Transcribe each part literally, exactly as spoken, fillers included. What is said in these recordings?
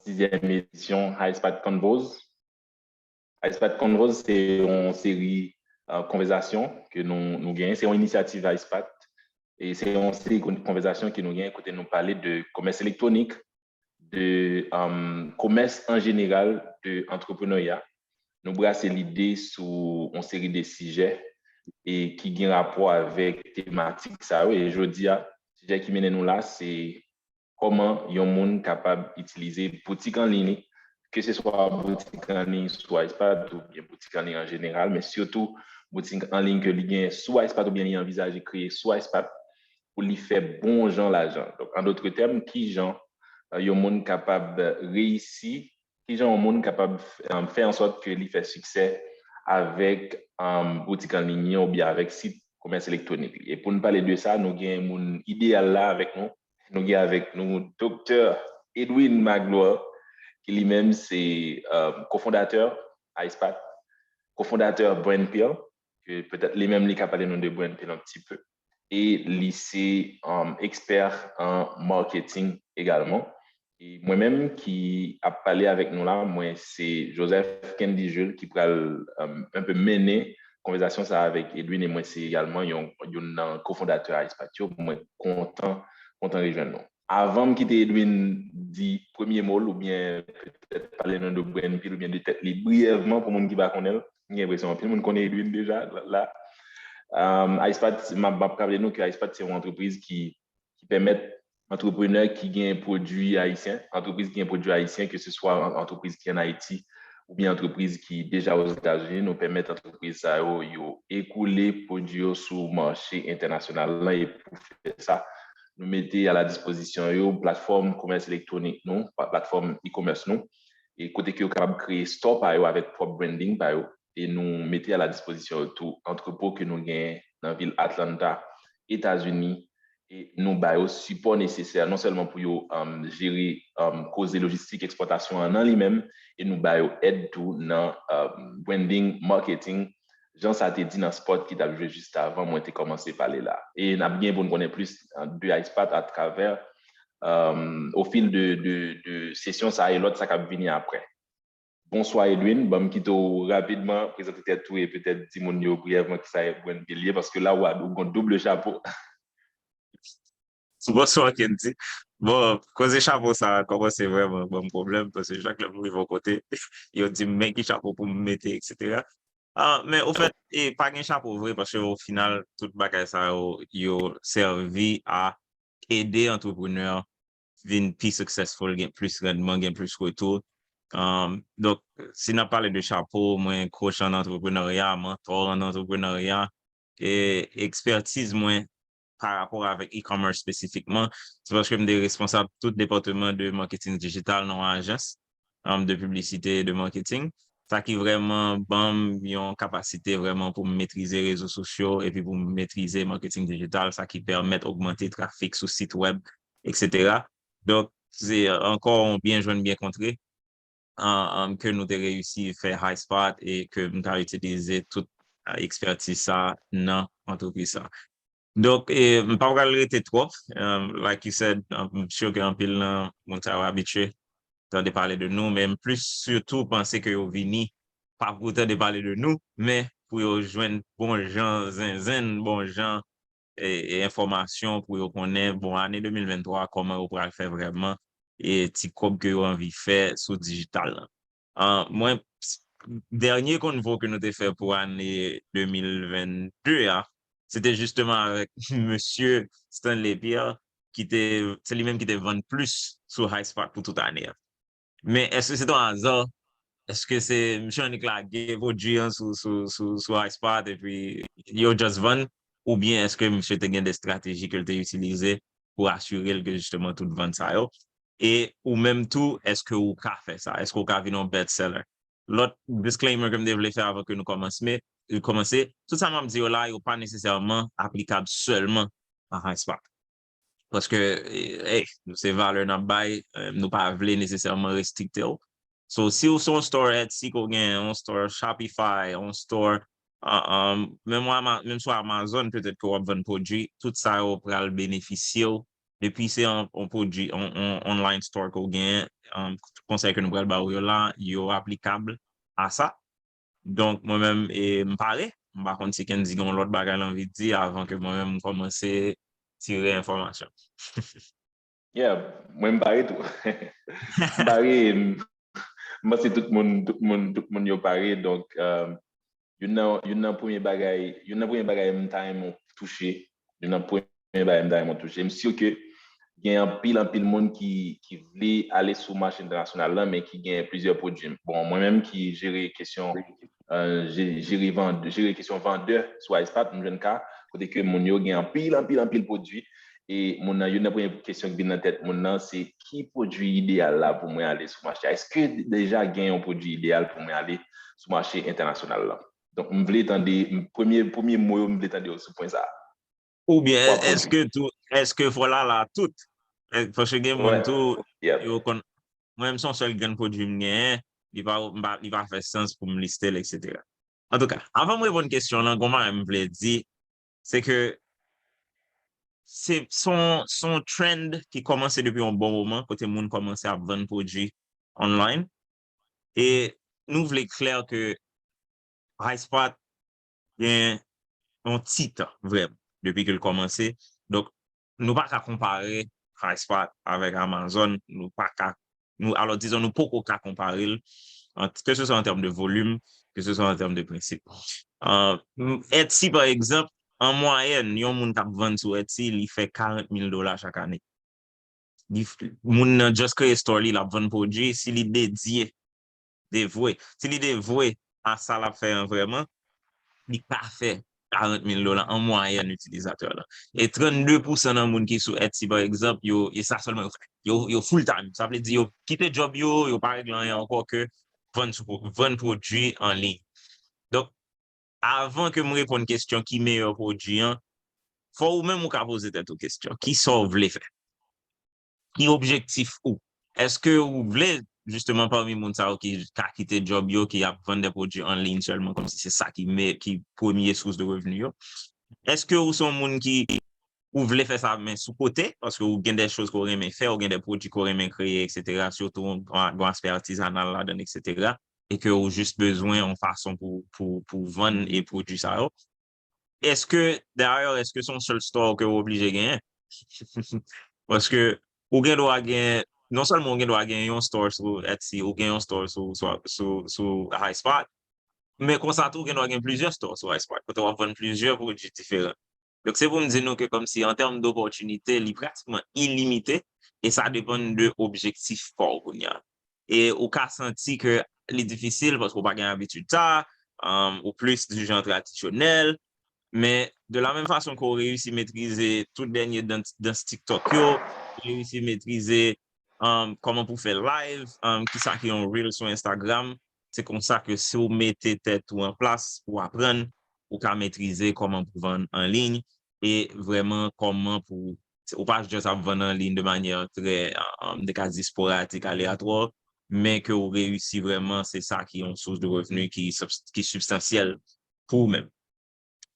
sizyèm edisyon HighSpot Convos. HighSpot Convos se yon seri uh, konvèsasyon ke nou, nou genyen. Se yon inisyativ HighSpot. E se yon seri konvèsasyon ke nou genyen kote nou pale de komès elektwonik, de um, komès an jeneral, de antreprenarya. Nou brase lide sou yon seri de sijè e ki gen rapò avèk tematik sa yo. E jodi a, sijè ki mennen nou la, se kòman yon moun kapab itilize boutik an liy li, ke se swa boutik an liy sou HighSpot oubyen boutik an liy an jeneral, men sitou boutik an liy ke li gen sou HighSpot oubyen li anvizaje kreye sou HighSpot pou li fè bon jan lajan. Donk, an dòt tèm, ki jan yon moun kapab reyisi, ki jan yon moun kapab fè ansòt ke li fè siksè avèk boutik an liy oubyen avèk sit komès elektwonik li. E pou n pale de sa, nou gen moun ideyal la avèk nou. Nou gen avèk nou Doktè Edwin Magloire, ki li menm se kofondatè HighSpot, kofondatè Brand Pill, ke petèt li menm li ka pale nou de Brand Pill un petit peu. E li se um, ekspè an marketing egalman. E mwen menm ki ap pale avèk nou la, mwen se Joseph Kendy Jules ki pral um, un peu mennen konvèsasyon sa avèk Edwin e mwen se egalman yon youn nan kofondatè HighSpot yo. Mwen kontan kontan rejwenn nou. Avan m kite Edwin di premye mo l oubyen petèt pale nou de Brand Pill oubyen de tèt li briyèvman pou moun ki pa konnen l, m gen enpresyon anpil moun konnen Edwin deja la. Um, HighSpot, m ap raple nou ke HighSpot se yon antrepriz ki, ki pèmèt antreprenè ki gen pwodui ayisyen, antrepriz ki gen pwodui ayisyen, ke se swa antrepriz ki an Ayiti oubyen antrepriz ki deja Ozetazini, nou pèmèt antrepriz sa yo, yo ekoule pwodui yo sou mache entènasyonal lan e pou fè sa, nou mete a la dispozisyon yo platfòm komès elektwonik nou, platfòm e-commerce nou, e kote ke yo kapab kreye store pa yo avèk pwòp branding pa yo, e nou mete a la dispozisyon yo tou antrepo ke nou genyen nan vil Atlanta, Etazini, e nou ba yo sipò nesesè non sèlman pou yo um, jere um, koze lojistik ekspòtasyon an nan li menm, e nou ba yo èd tou nan um, branding, marketing, jan sa te di nan spot ki t ap jwe jis avan mwen te kòmanse pale la. E n ap gen pou n konnen plis de HighSpot atravè um, au fil de, de, de sesyon sa e lòt sa k ap vini apre. Bonswa Edwin, ban m kite w rapidman prezante tèt ou e petèt di moun yo briyèvman kisa Edwin Villiers, paske la ou gon double chapo. Bonswa Kendy. Bon, koze chapo sa kòmanse vrèman ban m pwoblèm, paske chak lè m rive yon kote, yo di m men ki chapo pou m mete, etsetera. Ah, men ofèt, e pa gen chapo vre, paske o final, tout bagay sa yo, yo sèvi a ede antreprenè vin pi successful, gen plis randman, gen plis retou. Um, donk, si n ap pale de chapo, mwen coach an antreprenarya, mentor an antreprenarya, e ekspertiz mwen pa rapò avèk e-commerce espesifikman, se paske m te responsab tout depatman de marketing digital nan yon ajans um, de piblisite e de marketing. Sa ki vrèman ban m yon kapasite vrèman pou m metrize rezo sosyo epi pou m metrize marketing digital, sa ki pèmèt ogmante trafik sou sit wèb, etsetera. Donk, se ankò yon byen jwenn byen kontre um, ke nou te reyisi fè HighSpot e ke m ka itilize tout uh, ekspertiz sa nan antrepriz sa. Donk, e, m pa pral rete twòp. Um, like you said, um, m sure ke anpil nan moun sa yo abitye tande pale de nou, men m plis sitou panse ke yo vini pa pou tande pale de nou, men pou yo jwenn bon jan zenzenn, bon jan e, e enfòmasyon pou yo konnen, bon, ane de mil venntwa, kòman yo pral fè vrèman e ti kòb ke yo anvi fè sou dijital lan. Uh, mwen, dènye konvo ke nou te fè pou ane de mil vennde a, se te jisteman avèk mesye Stanley Pierre, ki te, se li menm ki te vann plis sou HighSpot pou tout ane a. Men èske se te yon aza? Èske se misye annik lage pwodui an sou, sou, sou, sou HighSpot epi yo just vann? Oubyen èske misye te gen de estrateji ke l te itilize pou asire l ke jisteman tout vann sa yo? E ou menm tou, èske ou ka fè sa? Èske ou ka vin yon best seller? Lòt disclaimer ke m te vle fè avan ke nou kòmanse, kòmanse, tout sa m ap di yo la, yo pa nesesèman aplikab sèlman a HighSpot. Paske, ey, se valè n ap bay, nou pa vle nesesèman restrikte w. So, si w se yon store Etsy ke w gen, yon store Shopify, yon store, menm sou Amazon, petèt ke w ap vann pwodui, tout sa yo pral benefisye w. Depi se yon pwodui, yon online store ke w genyen, um, konsèy ke nou pral ba ou yo la, yo aplikab a sa. Donk, mwen menm, e, m pare. M pa konn si Kendy gen yon lòt bagay l anvi di avan ke mwen menm m kòmanse tire enfòmasyon. Yeah, mwen m pare tou. M pare, m, m panse tout moun, tout moun, tout moun yo pare. Donk, um, youn nan, youn nan premye bagay, youn nan premye bagay m ta renmen w touche, youn nan premye bagay m ta renmen w touche. M si ke gen anpil, anpil moun ki, ki vle ale sou mache entènasyonal la, men ki gen plizyè pwodui. Bon, mwen menm ki jere kesyon, euh, je- jere, vand, jere kesyon vandè sou Ispot, m jwenn ka kote ke moun yo gen anpil, anpil, anpil pwodui. E moun nan, youn nan premye kesyon ki vin nan tèt moun nan, se ki pwodui ideyal la pou mwen ale sou mache a? Èske deja gen yon pwodui ideyal pou mwen ale sou mache entènasyonal la? Donk, m vle tande, m- premye, premye mo yo m vle tande yo sou pwen sa a. Oubyen èske tou, èske fò l al a tout? Paske gen moun tou, yo konn, mwen menm se yon sèl grenn pwodui m genyen, li pa, li pa fè sans pou m liste l, etsetera. Antouka, avan m reponn kesyon lan, gon bagay m vle di, se ke se yon trend ki kòmanse depi yon bon moman, kote moun kòmanse ap vann pwodui online. E nou vle klè ke Ispot gen yon ti tan, vrèman, depi ke l kòmanse. Donk, nou pa ka konpare Ispot avèk Amazon, nou pa ka, nou, alò, dizon, nou poko ka konpare l, ke se swa an tèm de volim, ke se swa an tèm de prensip. Etsy, pa egzanp, an mwayèn, yon moun k ap vann sou Etsy, li fè karant mil dola chak ane. Moun nan just kreye store li, l ap vann pwodui, si li dedye, devwe, si li devwe a sa l ap fè an vrèman, li ka fè karant mil dola an mwayèn itilizatè lan. E trannde pousan nan moun ki sou Etsy, pa egzanp, yo, e sa sèlman yo fè. Yo, yo full time. Sa vle di yo kite djòb yo, yo pa regle anyen ankò ke vann, vann pwodui an liy. Donk, avan ke m reponn kesyon ki meyè pwodui an, fò ou menm ou ka poze tèt ou kesyon. Kisa w vle fè? Ki objektif ou? Èske ou vle, jisteman, pami moun sa yo ki ka kite djòb yo, ki ap vann de pwodui an liy sèlman, kòmsi se sa ki, ki premye sous de revni yo? Èske ou se yon moun ki ou vle fè sa, men sou kote, paske ou gen de choz ke w renmen fè, ou gen de pwodui ke w renmen kreye, etsetera, sitou yon aspè atizanal ladan, etsetera, e ke ou jis bezwen yon fason pou, pou, pou vann e pwodui sa yo? Èske, dayè, èske se yon sèl store ke w oblije genyen? Paske ou gen dwa gen, non sèlman ou gen dwa gen yon store sou Etsy, ou gen yon store sou, sou, sou, sou Ispot, men konsa tou, ou gen dwa gen plizyè store sou Ispot, kote w ap vann plizyè pwodui diferan. Donk, se pou m di nou ke kòmsi an tèm dopòtinite, li pratikman ilimite, e sa depann de objektif pa w kounye a. E ou ka santi ke li difisil paske ou pa gen abitid sa, ou plis di jan tradisyonèl, men de la menm fason ke ou reyisi metrize tout dènye dans TikTok yo, ou reyisi metrize kòman pou fè live, kisa ki yon reel sou Instagram, se konsa ke si w mete tèt ou an plas pou aprann, ou ka metrize kòman pou vann an liy e vrèman kòman pou ou pa just ap vann an liy de manyè trè, m te ka di esporadik, aleatwa, men ke ou reyisi vrèman, se sa ki yon sous de revni ki, ki sibstansyèl pou ou menm.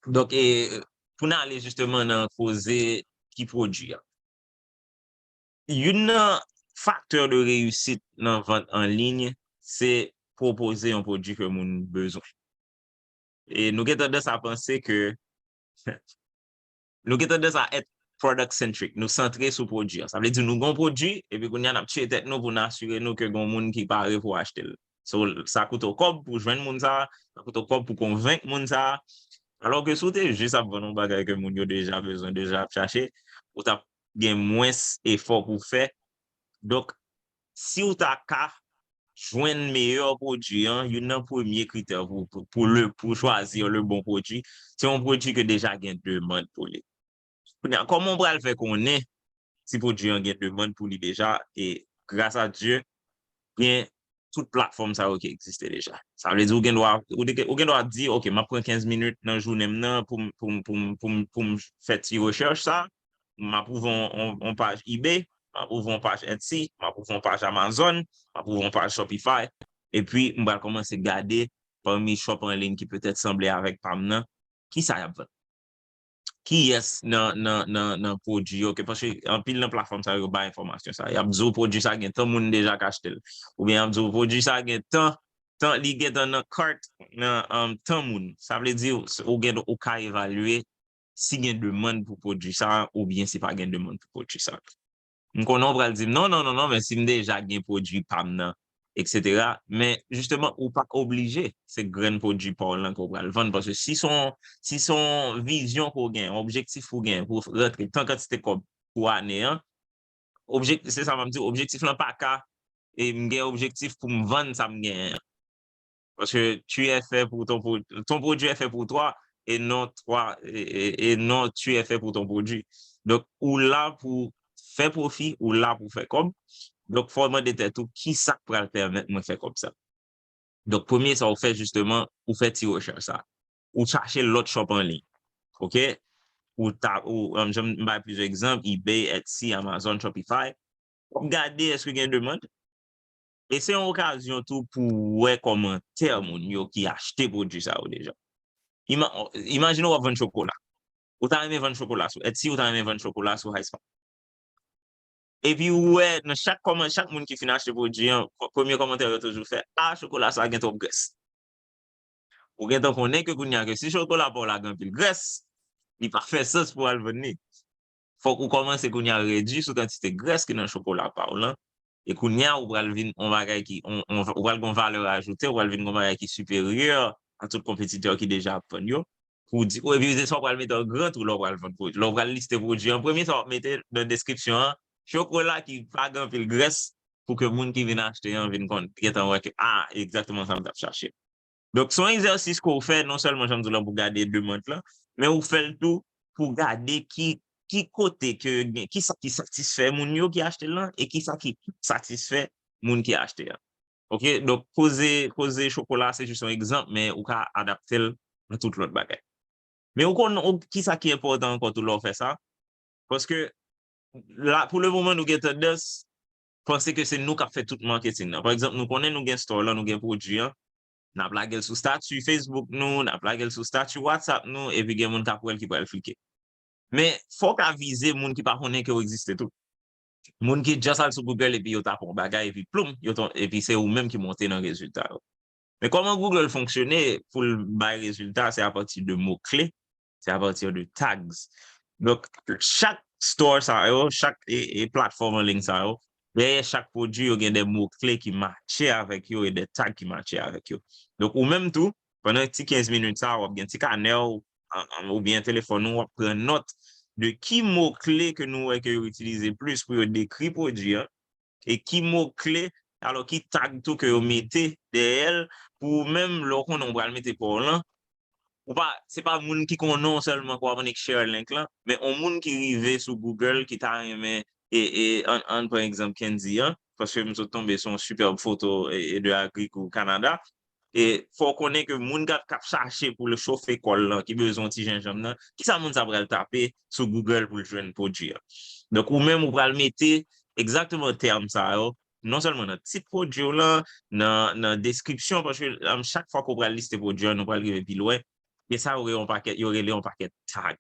Donk, e, pou n ale jisteman nan koze ki pwodui a. Youn nan faktè de reyisit nan vant an liy, se pwopoze yon pwodui ke moun bezwen. E nou gen tandans a panse ke nou gen tandans a èt product centric. Nou santre sou pwodui an. Sa vle di nou gen yon pwodui, epi kounye a n ap tiye tèt nou pou n asire nou ke gen yon moun ki pare pou achte l. So, sa koute w kòb pou jwenn moun sa, sa koute w kòb pou konvenk moun sa. Alò ke si w te jis ap vann yon bagay ke moun yo deja bezwen, deja ap chache, ou t ap gen mwens efò pou w fè. Donk, si w ta ka jwenn meyè pwodui an, youn nan premye kritè pou, pou, pou, le, pou chwazi le bon pwodui, se yon pwodui ke deja gen demann pou li. Kounye a, kòman w pral fè konnen si pwodui an gen demann pou li deja? E gras a Dye, gen tout platfòm sa yo ki egziste deja. Sa vle di ou gen dwa, ou gen dwa di, ok, m ap pran kenz minit nan jounen m nan pou m, pou m, pou m, pou m, pou m fè ti rechèch sa, m ap ouvè yon, yon, yon paj eBay, m ap ouvè yon paj Etsy, m ap ouvè yon paj Amazon, m ap ouvè yon paj Shopify, epi m pral kòmanse gade pami shop an liy ki petèt sanble avèk pa m nan, kisa y ap vann. kiyès nan, nan, nan, nan pwodui yo, ke, paske anpil nan platfòm sa yo bay enfòmasyon sa. Y ap di w pwodui sa gen tan moun deja k achte l. Oubyen y ap di w pwodui sa gen tan, tan, li gen tan nan cart nan um, tan moun. Sa vle di ou gen ou ka evalye si gen demann pou pwodui sa oubyen si pa gen demann pou pwodui sa. M konnen w pral di m non, non, non, non, men si m deja gen pwodui pa m nan, et cetera. Men jisteman, ou pa oblije se grenn pwodui pa w lan ke w pral vann. Paske si se yon si se yon vizyon ke w gen, yon objektif ou gen pou rantre tan kantite kòb pou ane an, objektif, se sa m ap di, objektif lan pa ka, e m gen objektif pou m vann sa m genyen an. Paske tu es fait pour ton produit, ton produit est fait pour toi et non toi et, et, et non tu es fait pour ton produit. Donk, ou la pou fè pwofi, ou la pou fè kòb. Donk, fò w mande tèt ou, kisa k pral pèmèt mwen fè kòb sa? Donk, premye sa ou fè jisteman, ou fè ti rechèch sa. Ou chache lòt shop an liy. Oke? Ou ta, ou, um, jan m bay plizyè egzanp, eBay, Etsy, Amazon, Shopify. W ap gade èske gen demann. E se yon okazyon tou pou w wè kòmantè moun yo ki achte pwodui sa yo deja. Ima, imajine w ap vann chokola. Ou ta renmen vann chokola sou Etsy, ou ta renmen vann chokola sou High Spot. Epi ou wè nan chak kòman, chak moun ki fin achte pwodui an, premye kòmantè yo toujou fè, a, chokola sa gen twòp grès. Ou gentan konnen ke kounye a ke si chokola pa w la gen anpil grès, li pa fè sans pou w al vann li. Fòk ou kòmanse kounye a redui sou kantite grès ki nan chokola pa w lan. E kounye a ou pral vin yon bagay ki, on, on, ou pral gen yon valè ajoute, ou pral vin gen yon bagay ki siperyè a tout konpetitè ki deja ap vann yo. Pou w di, epi se sa w pral mete an gran tou lè w pral vann pwodui. Lè w pral liste pwodui an, premye sa w ap mete nan deskripsyon an, chokola ki pa gen anpil grès, pou ke moun ki vin achte an vin konn, gentan wè ke, a, egzakteman sa m t ap chache. Donk, se yon egzèsis ke w fè, non sèlman jan m di w lan pou gade demann lan, men ou fè l tou pou gade ki, ki kote ke gen, kisa ki satisfè moun yo ki achte l lan e kisa ki pa satisfè moun ki achte an. Oke, donk koze, koze chokola se jis yon egzanp, men ou ka adapte l nan tout lòt bagay. Men ou konn ou, kisa ki enpòtan ankò tou lè w fè sa? Paske la, pou le moman, nou gen tandans panse ke se nou k ap fè tout marketing nan. Pa egzanp, nou konnen nou gen store lan, nou gen pwodui an, n ap lage l sou stati Facebook nou, n ap lage l sou stati WhatsApp nou, epi gen moun k ap wè l ki pral klike. Men fò w ka vize moun ki pa konnen ke w egziste tou. Moun ki just al sou Google epi yo tape yon bagay epi ploum, yo ton, epi se ou menm ki monte nan rezilta yo. Men kòman Google fonksyone pou l bay rezilta, se apati de mo kle, se apati de tags. Donk, chak store sa yo, chak e, e platfòm an liy sa yo, dèyè chak pwodui, yo gen de mo kle ki matche avèk yo e de tag ki matche avèk yo. Donk, ou menm tou, pandan ti kenz minit sa, w ap gen ti kanè w, an, an, oubyen telefòn ou, w ap pran nòt de ki mo kle ke nou wè ke yo itilize plis pou yo dekri pwodui an, e ki mo kle, alò ki tag tou ke yo mete dèyè l, pou ou menm lè w konnen w pral mete pa w lan, ou pa, se pa moun ki konnen w sèlman ke w ap annik share link lan, men yon moun ki rive sou Google ki ta renmen, e, e, an, an pran egzanp Kendy an, paske m sot tonbe sou yon superb foto e, e de Agric ou Canada, e fò w konnen ke moun k ap, k ap chache pou l chofe kò l lan, ki bezwen yon ti jenjanm nan, kisa moun sa pral tape sou Google pou l jwenn pwodui an? Donk, ou menm, ou pral mete egzakteman tèm sa yo, non sèlman nan tit pwodui w lan, nan, nan deskripsyon, paske um, chak fwa ke w pral liste pwodui an, nou pral rive pi lwen, e sa yo rele yon pakèt, yo rele yon pakèt tag.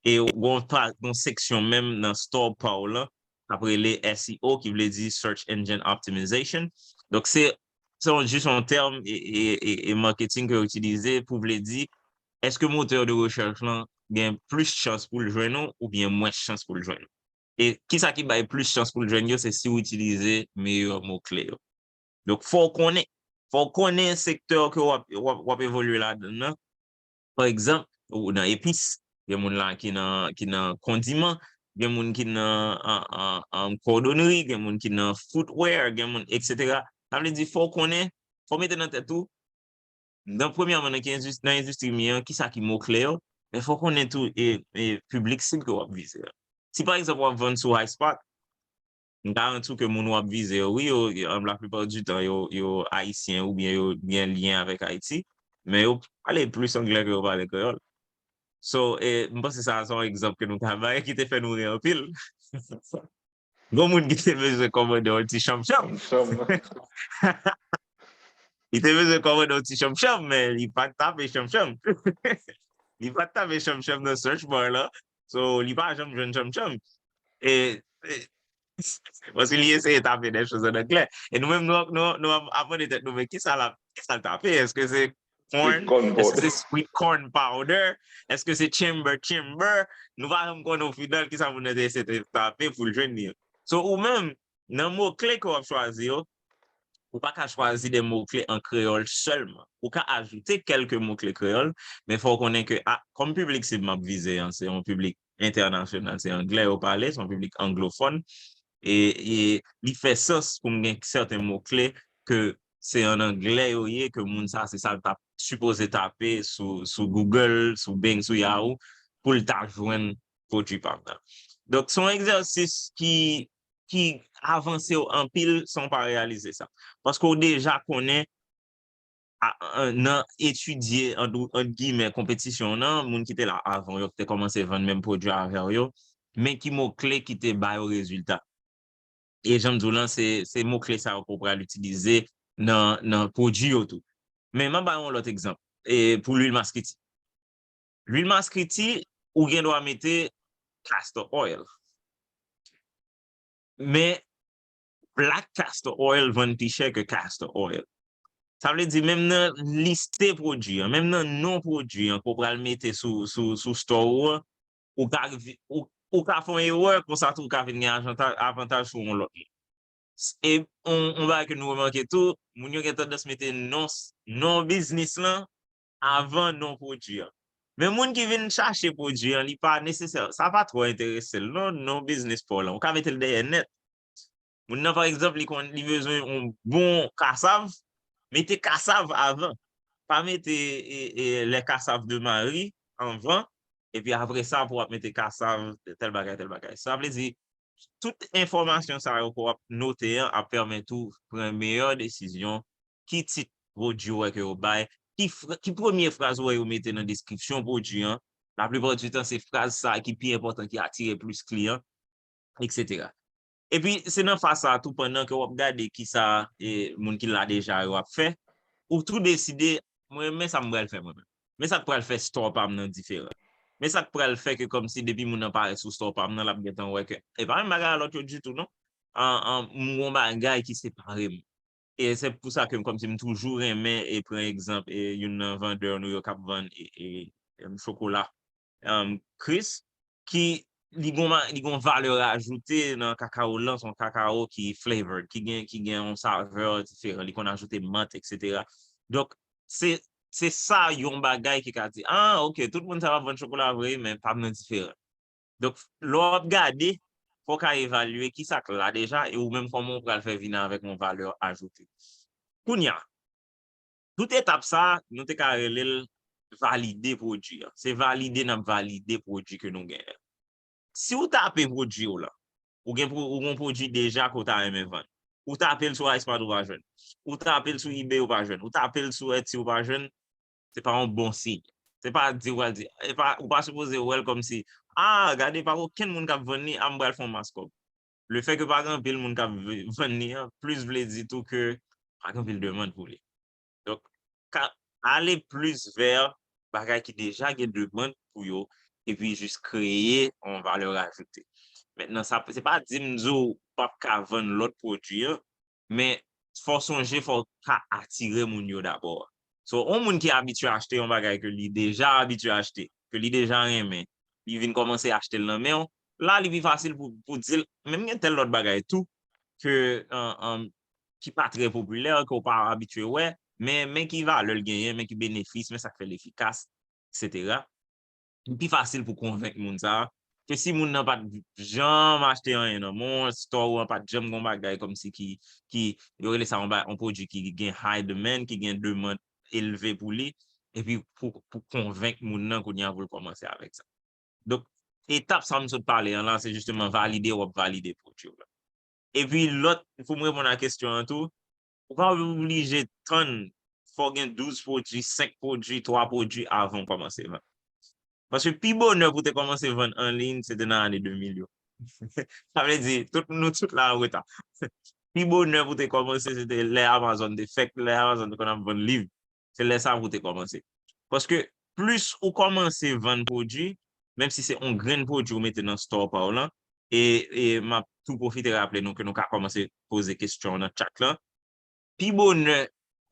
E w gon pa, gon seksyon menm nan store pa w lan, k ap rele S E O, ki vle di Search Engine Optimization. Donk, se, se yon, jis yon tèm e, e, e, e marketing ke yo itilize pou vle di, èske motè de rechèch lan gen plis chans pou l jwenn ou oubyen mwens chans pou l jwenn ou? E kisa ki bay plis chans pou l jwenn yo, se si w itilize meyè mo kle yo. Donk, fò w konnen. Fò w konnen sektè ke w ap, w ap, w ap evolye ladan l nan. Pa egzanp, ou nan epis, gen moun la ki nan, ki nan kondiman, gen moun ki nan an, an, an kòdonri, gen moun ki nan footwear, gen moun, et cetera. Sa vle di, fò w konnen, fò w mete nan tèt ou, nan premyèman, nan ki endis-, nan endistri m ye an, kisa ki mo kle yo, men fò w konnen tou e, e piblik sib ke w ap vize a. Si pa egzanp w ap vann sou High Spot, m garanti w ke moun w ap vize yo, wi, yo, yo, laplipa di tan, yo, yo ayisyen oubyen yo gen lyen avèk Ayiti, men yo pale plis anglè ke yo pale kreyòl. So, e, m panse sa a se yon egzanp ke nou ka bay ki te fè nou ri anpil. Gon moun ki te bezwen kòmande yon ti chanm chanm. Li te bezwen kòmande yon ti chanm chanm, men li pa t tape chanm chanm. Li pa t tape chanm chanm nan search bar la. So, li pa janm jwenn chanm chanm. E, e, paske li eseye tape des choses en anglais. E nou menm, nou, nou, nou ap, ap mande tèt nou, men kisa l ap, kisa l tape? Èske se corn? Èske se sweet corn powder? Èske se chamber, chamber? Nou pa janm konnen o final kisa moun nan te eseye tape pou l jwenn li. So, ou menm, nan mo kle ke w ap chwazi yo, ou pa ka chwazi de mo kle an kreyòl sèlman. Ou ka ajoute kèlke mo kle kreyòl, men fò w konnen ke, a, kòm piblik sib m ap vize an, se yon piblik entènasyonal, se anglè yo pale, se yon piblik anglofòn. E, e li fè sans pou m gen sèten mo kle ke se an anglè yo ye, ke moun sa, se sa l t ap sipoze tape sou, sou Google, sou Bing, sou Yahoo, pou l ta jwenn pwodui pa m nan. Donk, se yon egzèsis ki, ki avanse w anpil san w pa reyalize sa. Paske w deja konnen, a, a, nan etidye, ant, ant gimè, konpetisyon nan, moun ki te la avan w yo, ki te kòmanse vann menm pwodui avè w yo, men ki mo kle ki te ba yo rezilta. E jan m di w lan, se, se mo kle sa yo ke w pral itilize nan, nan pwodui yo tou. Men m ap ba yon lòt egzanp, e pou lwil maskriti. Lwil maskriti, ou gen dwa mete castor oil. Men black castor oil vann pi chè ke castor oil. Sa vle di, menm nan liste pwodui an, menm nan non pwodui an, ke w pral mete sou, sou, sou store ou an, ou ka, vi- ou, ou ka fè yon erè, konsa tou ou ka vin gen ajanta- avantaj sou yon lòt moun. E yon, yon bagay ke nou remake tou, moun yo gen tandans mete non, non biznis lan avan non pwodui an. Men moun ki vin chache pwodui an, li pa nesesè, sa pa twò enterese l, non, non biznis pa w lan. Ou ka mete l dèyè nèt. Moun nan, pa egzanp, li konn, li bezwen yon bon kasav, mete kasav avan. Pa mete e, e, les cassavas de Marie anvan, epi apre sa pou w ap mete kasav, tèl bagay, tèl bagay. Sa vle di, tout enfòmasyon sa yo ke w ap note an ap pèmèt ou pran meyè desizyon, ki tit pwodui ou wè ke yo bay, ki, fra- ki premye fraz ou wè yo mete nan deskripsyon pwodui an. Laplipa di tan, se fraz sa a ki pi enpòtan, ki atire plis kliyan, etsetera. Epi, se nan faz sa a tou, pandan ke w ap gade kisa e, moun ki la deja yo ap fè, ou tou deside, mwen, men sa m pral fè mwen menm. Men sa k pral fè store pa m nan diferan. Men sa k pral fè ke kòmsi depi moun nan parèt sou store pa m nan, l ap gentan wè ke e pa menm bagay a lòt yo ditou, non. An, an, m gon bagay ki separe m. E se pou sa ke m, kòmsi m toujou renmen e pran egzanp e youn nan vandè nou yo k ap vann e, e, e chokola, um, Chris, ki li gon, ma- li gon valè ajoute nan kakao lan, se yon kakao ki flavored, ki gen, ki gen yon savè diferan, li konn ajoute mant, etsetera. Donk, se, se sa yon bagay ki ka di, ah, ok, tout moun sa ap vann chokola vre, men pa m nan diferan. Donk, lè w ap gade, fò w ka evalye kisa k la deja e ou menm kòman w pral fè vin avèk yon valè ajoute. Kounye a, tout etap sa, nou te ka rele l valide pwodui an. Se valide n ap valide pwodui ke nou genyen. Si w tape pwodui w lan, ou gen, pwo- ou gen pwodui deja ke w ta renmen vann. Ou tape l sou Ice Mart ou pa jwenn. Ou tape l sou eBay ou pa jwenn. Ou tape l sou Etsy ou pa jwenn. Se pa yon bon siy. Se pa di w al di, e pa, ou pa sipoze wè l kòmsi, ah, gade, pa gen okenn moun k ap vann li, a m pral fè yon mas kòb. Lefètke pa gen anpil moun k ap v- vann li an, plis vle di tou ke pa gen anpil demann pou li. Donk, ka, ale plis vè bagay ki deja gen demann pou yo, epi jis kreye yon valè ajoute. Mentnan, sa, se pa di m di w p ap ka vann lòt pwodui an, men fò w sonje, fò w ka atire moun yo dabò. So, yon moun ki abitye achte yon bagay ke li deja abitye achte, ke li deja renmen, li vin kòmanse achte l nan men w, la, li pi fasil pou, pou di l, men m gen tèl lòt bagay tou, ke, an, an, ki pa trè popilè, ke w pa abitye wè, men, men ki valè l genyen, men ki benefis, men sa k fè l efikas, etsetera. Li pi fasil pou konvenk moun sa a, ke si moun nan pa t janm achte anyen nan men w, store ou an pa t janm gon bagay kòmsi ki, ki, yo rele sa yon, ba- yon pwodui ki gen high demand, ki gen demann elve pou li, epi pou, pou konvenk moun nan kounye a pou l kòmanse avèk sa. Donk, etap sa m sot pale an la, se jisteman valide, w ap valide pwodui w la. Epi lòt, pou m reponn a kesyon an tou, ou pa oblije tann fò w gen douz pwodui, senk pwodui, twa pwodui avan w kòmanse vann. Paske pi bonè pou w te kòmanse vann an liy, se te nan ane de mil yo. Sa vle di, tout nou tout la an reta. Pi bonè pou w te kòmanse, se te lè Amazon te fèk, lè Amazon te konn ap vann liv. Se lè sa pou w te kòmanse. Paske plis ou kòmanse vann pwodui, menm si se yon grenn pwodui ou mete nan store pa w lan, e, e m ap tou pwofite raple nou ke nou ka kòmanse poze kesyon nan chat lan. Pi bonè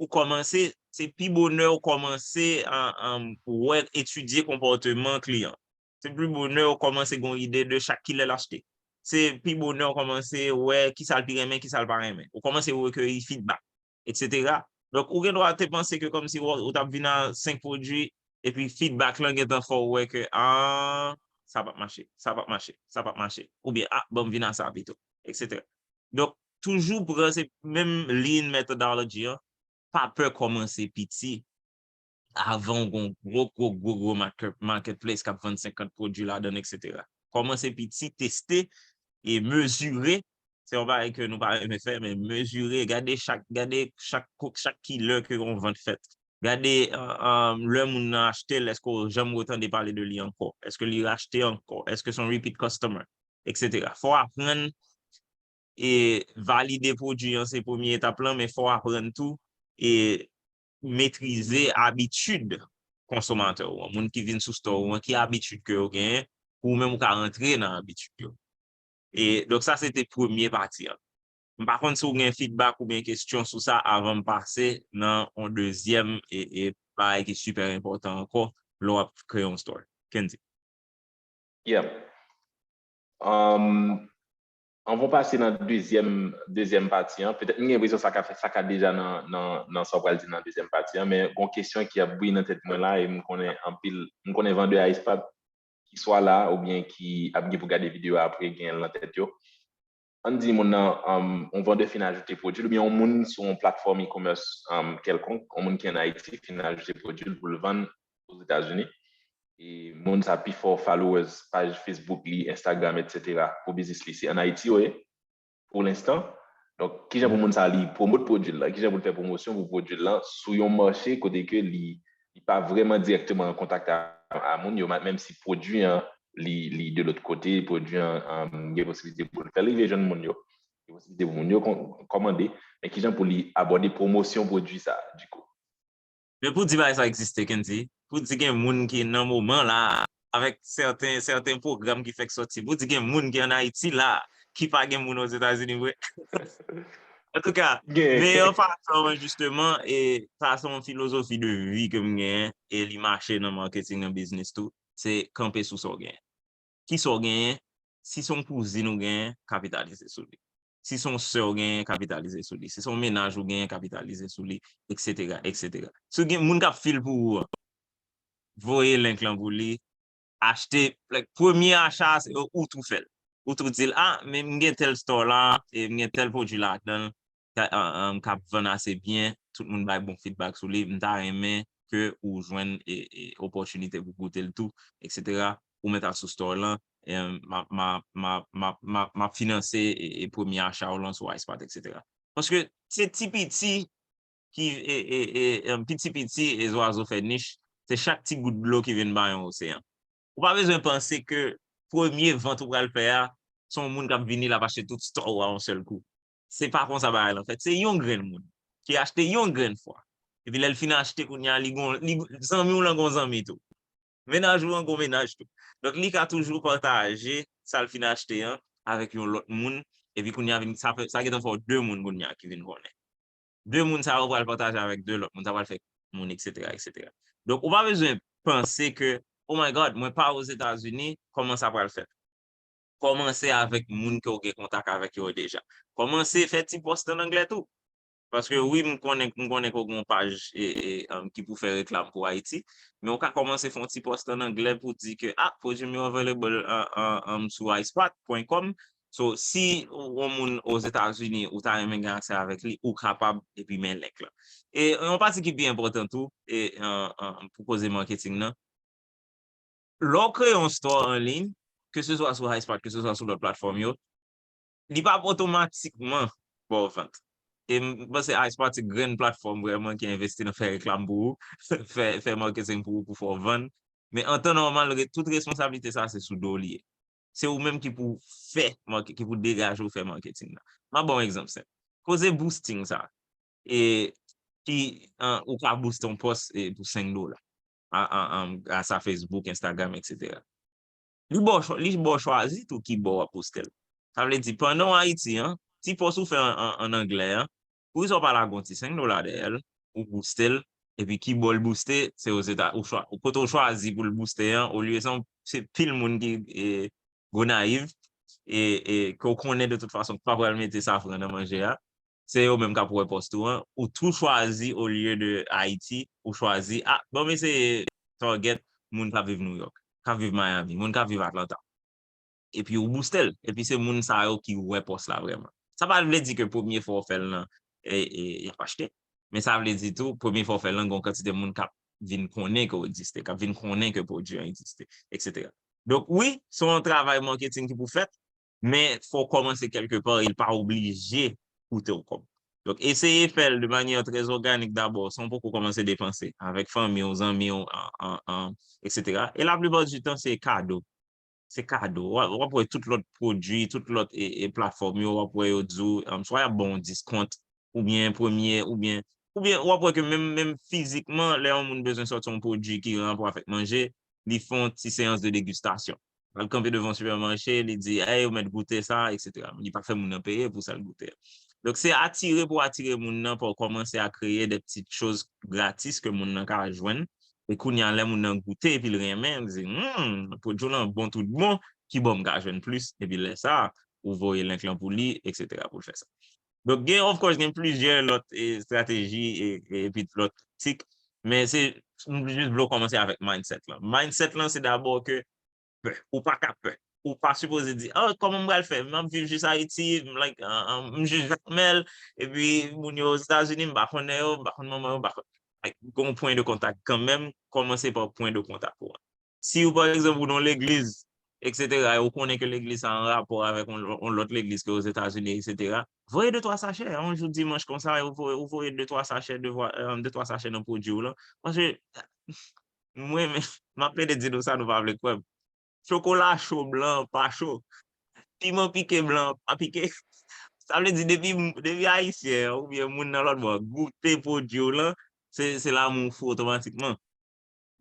ou kòmanse, se pi bonè ou kòmanse an, an, wè, etidye konpòteman kliyan. Se pi bonè ou kòmanse gen yon ide de chak kilè l achte. Se pi bonè ou kòmanse wè kisa l pi renmen, kisa l pa renmen. Ou kòmanse rekeyi feedback, et cetera. Donk, ou gen dwa te panse ke kòmsi ou, ou t ap vin a senk pwodui, epi feedback lan gentan fè w wè ke, ah, sa p ap mache, sa p ap mache, sa p ap mache. Oubyen, ah, ban m vin a sa pito, et cetera. Donk, toujou pran se menm lean methodology an, pa pè kòmanse piti avan w gen yon gwo, gwo, gwo, gwo market, marketplace k ap vann senkant pwodui ladan l, et cetera. Kòmanse piti, teste e mezire. Se yon bagay ke nou pa renmen fè, men mezire, gade chak, gade chak, chak kilè ke yon vant fèt. Gade, euh, euh, lè moun nan achte l, èske w janm retande pale de li ankò? Èske li rachte ankò? Èske se yon repeat customer? Et cetera. Fò w aprann e valide pwodui an se premye etap lan, men fò w aprann tou e metrize abitid konsomatè w an, moun ki vin sou store ou an, ki abitid ke yo genyen, pou ou menm ou ka rantre nan abitid yo. E, donk, sa se te premye pati an. M pa konn si w gen feedback oubyen kesyon sou sa avan m pase nan yon dezyèm e, e bagay ki sipè enpòtan ankò lè w ap kreye yon store. Kendy. Yeah. Um, anvan pase nan dezyèm, dezyèm pati an, petèt m gen enpresyon sa ka fè, sa ka deja nan, nan, nan sa w pral di nan dezyèm pati an, men gon kesyon ki ap bouyi nan tèt mwen la, e m konnen anpil, m konnen vandè iSpot ki swa la, oubyen ki ap gen pou gade videyo a apre, gen l nan tèt yo. Ann di moun nan, um, yon vandè fin ajoute pwodui l, oubyen yon moun sou yon platfòm e-commerce, um, kèlkonk, yon moun ki ann Ayiti fin ajoute pwodui l pou l vann Ozetazini. E moun sa pi fò followers, paj Facebook li, Instagram, et cetera, pou biznis li. Se ann Ayiti yo ye, pou lenstan. Donk, kijan pou moun sa li pwomot pwodui l lan, kijan pou l fè pwomosyon pou pwodui l lan sou yon mache kote ke li, li pa vrèman dirèkteman an kontak a, a moun yo, menm si pwodui an, li, li de lòt kote, pwodui an, um, gen posibilite pou l fè l rive jwenn moun yo. Gen posibilite pou moun yo kòmande, men kijan pou li abòde pwomosyon pwodui sa, dikou. Men pou di bagay sa egziste, Kendy, pou di gen moun ki nan moman la, avèk sèten, sèten pwogram ki fèk sòti, pou di gen moun ki ann Ayiti la, ki pa gen moun Ozetazini vre. Antouka, men yon fason, jisteman, e sa se yon filozofi de vi ke m genyen, e li mache nan marketing, nan biznis tou, se kanpe sou sa w genyen. Ki sa w genyen? Si se yon kouzin ou genyen, kapitalize sou li. Si se yon sè w genyen, kapitalize sou li. Si se yon mennaj ou genyen, kapitalize sou li, et cetera, et cetera. Si w gen moun k ap fil pou ou an, voye link lan pou li, achte, like, premye acha a, se ou tou fè l. Ou tou di l, ah, men m gen tèl store la, e m gen tèl pwodui ladan l, ka, um, um, k ap vann ase byen, tout moun bay bon feedback sou li, m ta renmen ke ou jwenn e, e, opòtinite pou goute l tou, et cetera. Ou mèt al sou store lan, e, m ap, m ap, m ap, m ap, m ap, m ap finanse e, e premye acha w lan sou iSpot, et cetera. Paske se ti piti ki, e, e, e, e, piti piti e zwazo fè nich, se chak ti gout dlo ki vin bay yon oseyan. Ou pa bezwen panse ke premye vant ou pral fè a, se yon moun k ap vini, l ap achte tout store ou a yon sèl kou. Se pa konsa bagay lan fèt. Se yon grenn moun ki achte yon grenn fwa. Epi lè l fin achte, kounye a, li gon, li, zanmi w lan gon zanmi tou. Mennaj ou an gon mennaj tou. Donk, li ka toujou pataje sa l fin achte an avèk yon lòt moun. Epi kounye a, vin, sa fè, sa gentan fè w de moun kounye a ki vin konnen. De moun sa yo pral pataje avèk de lòt moun, sa pral fè moun, et cetera, et cetera. Donk, ou pa bezwen panse ke, oh my God, mwen pa Ozetazini, kòman sa pral fèt? Kòmanse avèk moun ke w gen kontak avèk yo deja. Kòmanse fè ti pòs an anglè tou. Paske wi, m konnen, m konnen ke w gen yon paj e, e, um, ki pou fè reklam pou Ayiti, men w ka kòmanse fè yon ti pòs an anglè pou di ke, ah, pwodui m yo available an, an, an, sou iSpot pwen kòm. So, si w, yon moun Ozetazini, ou ta renmen gen aksè avèk li, ou kapab, epi men link lan. E yon pati ki pi enpòtan tou, e, an, an, pou koze marketing nan, lè w kreye yon store an liy, ke se swa sou iSpot, ke se swa sou lòt platfòm yo, li p ap otomatikman ba w vant. E m panse iSpot se grenn platfòm vrèman ki envesti nan fè reklam pou ou, fè, fè marketing pou ou, pou fè w vann. Men an tan nòmal, re-, tout responsablite sa se sou do w li ye. Se ou menm ki pou fè, marke-, ki pou degaje w fè marketing nan. M ap ba w yon egzanp senp. Koze boosting sa. E ki, an, ou ka booste yon pòs, e, pou senk dola. a, a, a, gras a Facebook, Instagram, et cetera. Li ba w chwa- li ba w chwazi tou ki bò w ap poste l. Sa vle di, pandan w Ayiti an, ti pòs ou fè an, an, an anglè an, poukisa w pa lage yon ti senk dola dèyè l, ou booste l, epi ki bò l booste, se Ozeta-, ou chwa- kote w chwazi pou l booste an, olye se yon- se pil moun ki e, Gonayiv, e, e ke w konnen de tout fason, k pa pral mete safran nan manje a, se yo menm k ap wè pòs tou an, ou tou chwazi olye de Ayiti, ou chwazi, ah, bon, m eseye target moun k ap viv New York, k ap viv Miami, moun k ap viv Atlanta. Epi ou booste l. Epi se moun sa yo ki wè pòs la vrèman. Sa pa vle di ke premye fwa w fè l nan, e, e, y ap achte. Men sa vle di tou, premye fwa w fè l nan, gen yon kantite moun k ap vin konnen ke w egziste, k ap vin konnen ke pwodui an egziste, et cetera. Donk, wi, se yon travay marketing ki pou fèt, men fò w kòmanse kèlke pa, e l pa oblije koute w kòb. Donk, eseye fè l de manyè trè òganik dabò, san w poko kòmanse depanse, avèk fanmi w, zanmi w, an, an, an, et cetera. E laplipa di tan, se kado. Se kado. W ap, w ap wè tout lòt pwodui, tout lòt e, e platfòm yo, w ap wè yo di w, um, swa y ap ba w yon diskont, oubyen premye, oubyen, oubyen w ap wè ke menm, menm fizikman, lè yon moun bezwen sòti yon pwodui ki gen rapò avèk manje, li fè yon ti seyans de degustasyon. L al kanpe devan yon sipèmache, li di, "Hey, ou mèt goute sa," et cetera. Li pa fè moun nan peye pou sa l goute a. Donk, se atire pou atire moun nan, pou w kòmanse a kreye de ti choz gratis ke moun nan ka jwenn. E kounye a, lè moun nan goute epi l renmen, l di, "Hmm, pwodui w lan bon tout bon, ki bò m ka jwenn plis?" Epi lè sa a, ou voye link lan pou li, et cetera, pou l fè sa. Donk, gen, of course, gen plizyè lòt e, estrateji e, e, epi lòt taktik, men se, m jis vle w kòmanse avèk mindset lan. Mindset lan, se dabò ke pè. Ou pa ka pè. Ou pa sipoze di, "Ah, kòman m pral fè? M ap viv jis Ayiti, m like, ah, ah, m jis Jakmèl, epi moun yo Ozetazini, m pa konnen yo, m pa konn manman yo, m pa konn." Like, gen yon pwen de kontak kanmenm, kòmanse pa pwen de kontak ou an. Si ou, pa egzanp, ou nan yon legliz, et cetera, e ou konnen ke legliz sa an rapò avèk yon, yon lòt legliz ke Ozetazini, et cetera, voye de twa sachè, yon jou dimanch konsa, ou voye, ou voye de twa sachè, de, vwa- euh, de twa sachè nan pwodui w lan. Paske, mwen, men, m ap plede di nou sa, nou pa vle kwè m. Chokola cho blan pa cho. Piman pike blan pa pike. Sa vle di, depi, depi Ayisyen an oubyen moun nan lòt bò goute pwodui w lan, se, se lanmou fou otomatikman.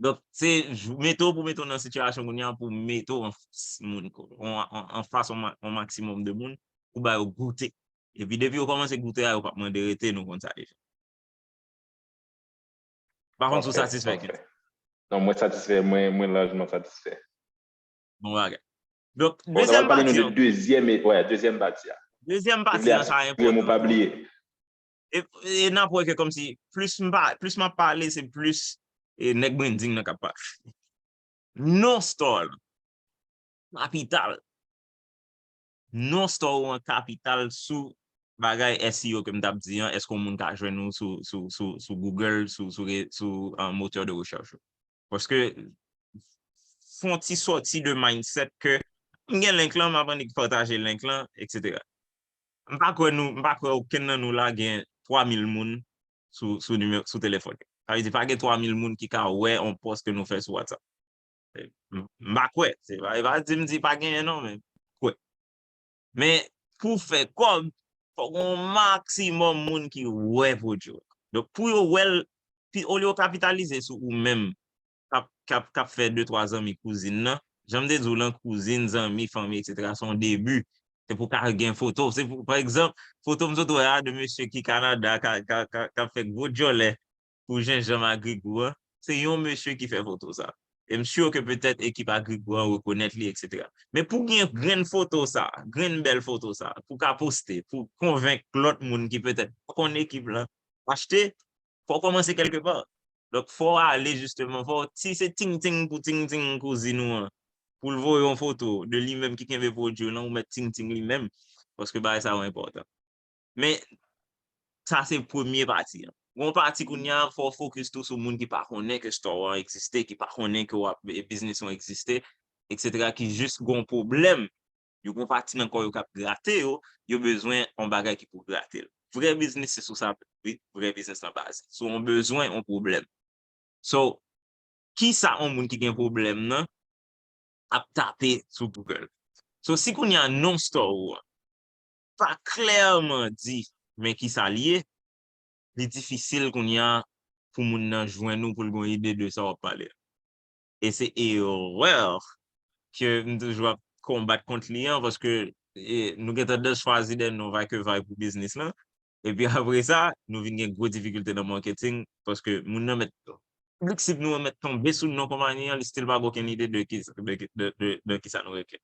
Donk, se jou- mete w pou mete w nan sitiyasyon kounye a pou mete w anfas moun, ko- an- an- anfas yon ma- yon maksimòm de moun pou ba yo goute. Epi depi yo kòmanse goute a, yo p ap mande rete, nou konn sa deja. Pa konn si w satisfè, Kit. Non, mwen satisfè, mwen, mwen lajman satisfè. Bon bagay. Donk, dezyèm pati an. Dezyèm pati a. Dezyèm pati an, sa enpòtan. E, e n ap wè ke kòmsi, plis m pa, plis m ap pale, se plis e nèg branding nan k ap pale. Non store lan. Kapital. Non store ou an kapital sou bagay S E O ke m t ap di an, èske yon moun ka jwenn ou sou, sou, sou, sou Google, sou, sou, re- sou uh, motè de rechèch yo? Paske fè yon ti sòti de mindset ke m gen link lan, m ap annik pataje link lan, et cetera. M pa kwè nou, m pa kwè okenn nan nou la gen twa mil moun sou, sou, nime- sou telefòn yo. Sa vle di pa gen twa mil moun ki ka wè yon pòs ke nou fè sou WhatsApp. M pa kwè. Se pa, e pa di m di pa genyen non, men kwè. Men pou fè kòb, fòk yon maksimòm moun ki wè pwodui w. Donk pou yo wè l, pi olye yo kapitalize sou ou menm, k ap, k ap, k ap fè de twa zanmi kouzin nan, jan m te di w lan, kouzin, zanmi, fanmi, et cetera, se yon debi. Se pou ka gen foto. Se pou, pa egzanp, foto m sot wè a de mesye ki Kanada, ka, ka, ka, k ap fè gwo djòlè pou jenjanm agrigou an, se yon mesye ki fè foto sa. E m si ke petèt ekip agrigou an rekonèt li, et cetera. Men pou gen grenn foto sa, grenn bèl foto sa, pou ka poste, pou konvenk lòt moun ki petèt pa konn ekip lan, achte, fò w kòmanse kèlke pa. Donk, fò w ale jisteman, fò w, si se ting-ting pou ting-ting kouzin ou an, pou l voye yon foto de li menm ki kenbe pwodui w lan, ou mèt ting-ting li menm, paske bagay sa yo enpòtan. Men, sa se premye pati an. Gon pati kounye a, fò w fokis tou sou moun ki pa konnen ke store an egziste, ki pa konnen ke w ap, e, biznis ou an egziste, et cetera, ki jis gon pwoblèm. Yo gon pati nan kò yo k ap grate yo, yo bezwen yon bagay ki pou grate l. Vrè biznis se sou sa, wi, vrè biznis lan baze. Sou yon bezwen, yon pwoblèm. So, kisa yon moun ki gen pwoblèm nan ap tape sou Google? So, si kounye a non store ou an pa klèman di men kisa l ye, li difisil kounye a pou moun nan jwenn ou, pou l gen yon ide de sa w ap pale a. E se erè ke m toujou ap konbat kont li an, paske e, nou gen tandans chwazi de non va ke va pou biznis lan. Epi apre sa, nou vin gen gwo difikilte nan marketing, paske moun nan mèt, piblik sib nou an mèt tonbe sou non konpayi an, li still pa gen okenn ide de ki, de, de, de, de kisa nou regle.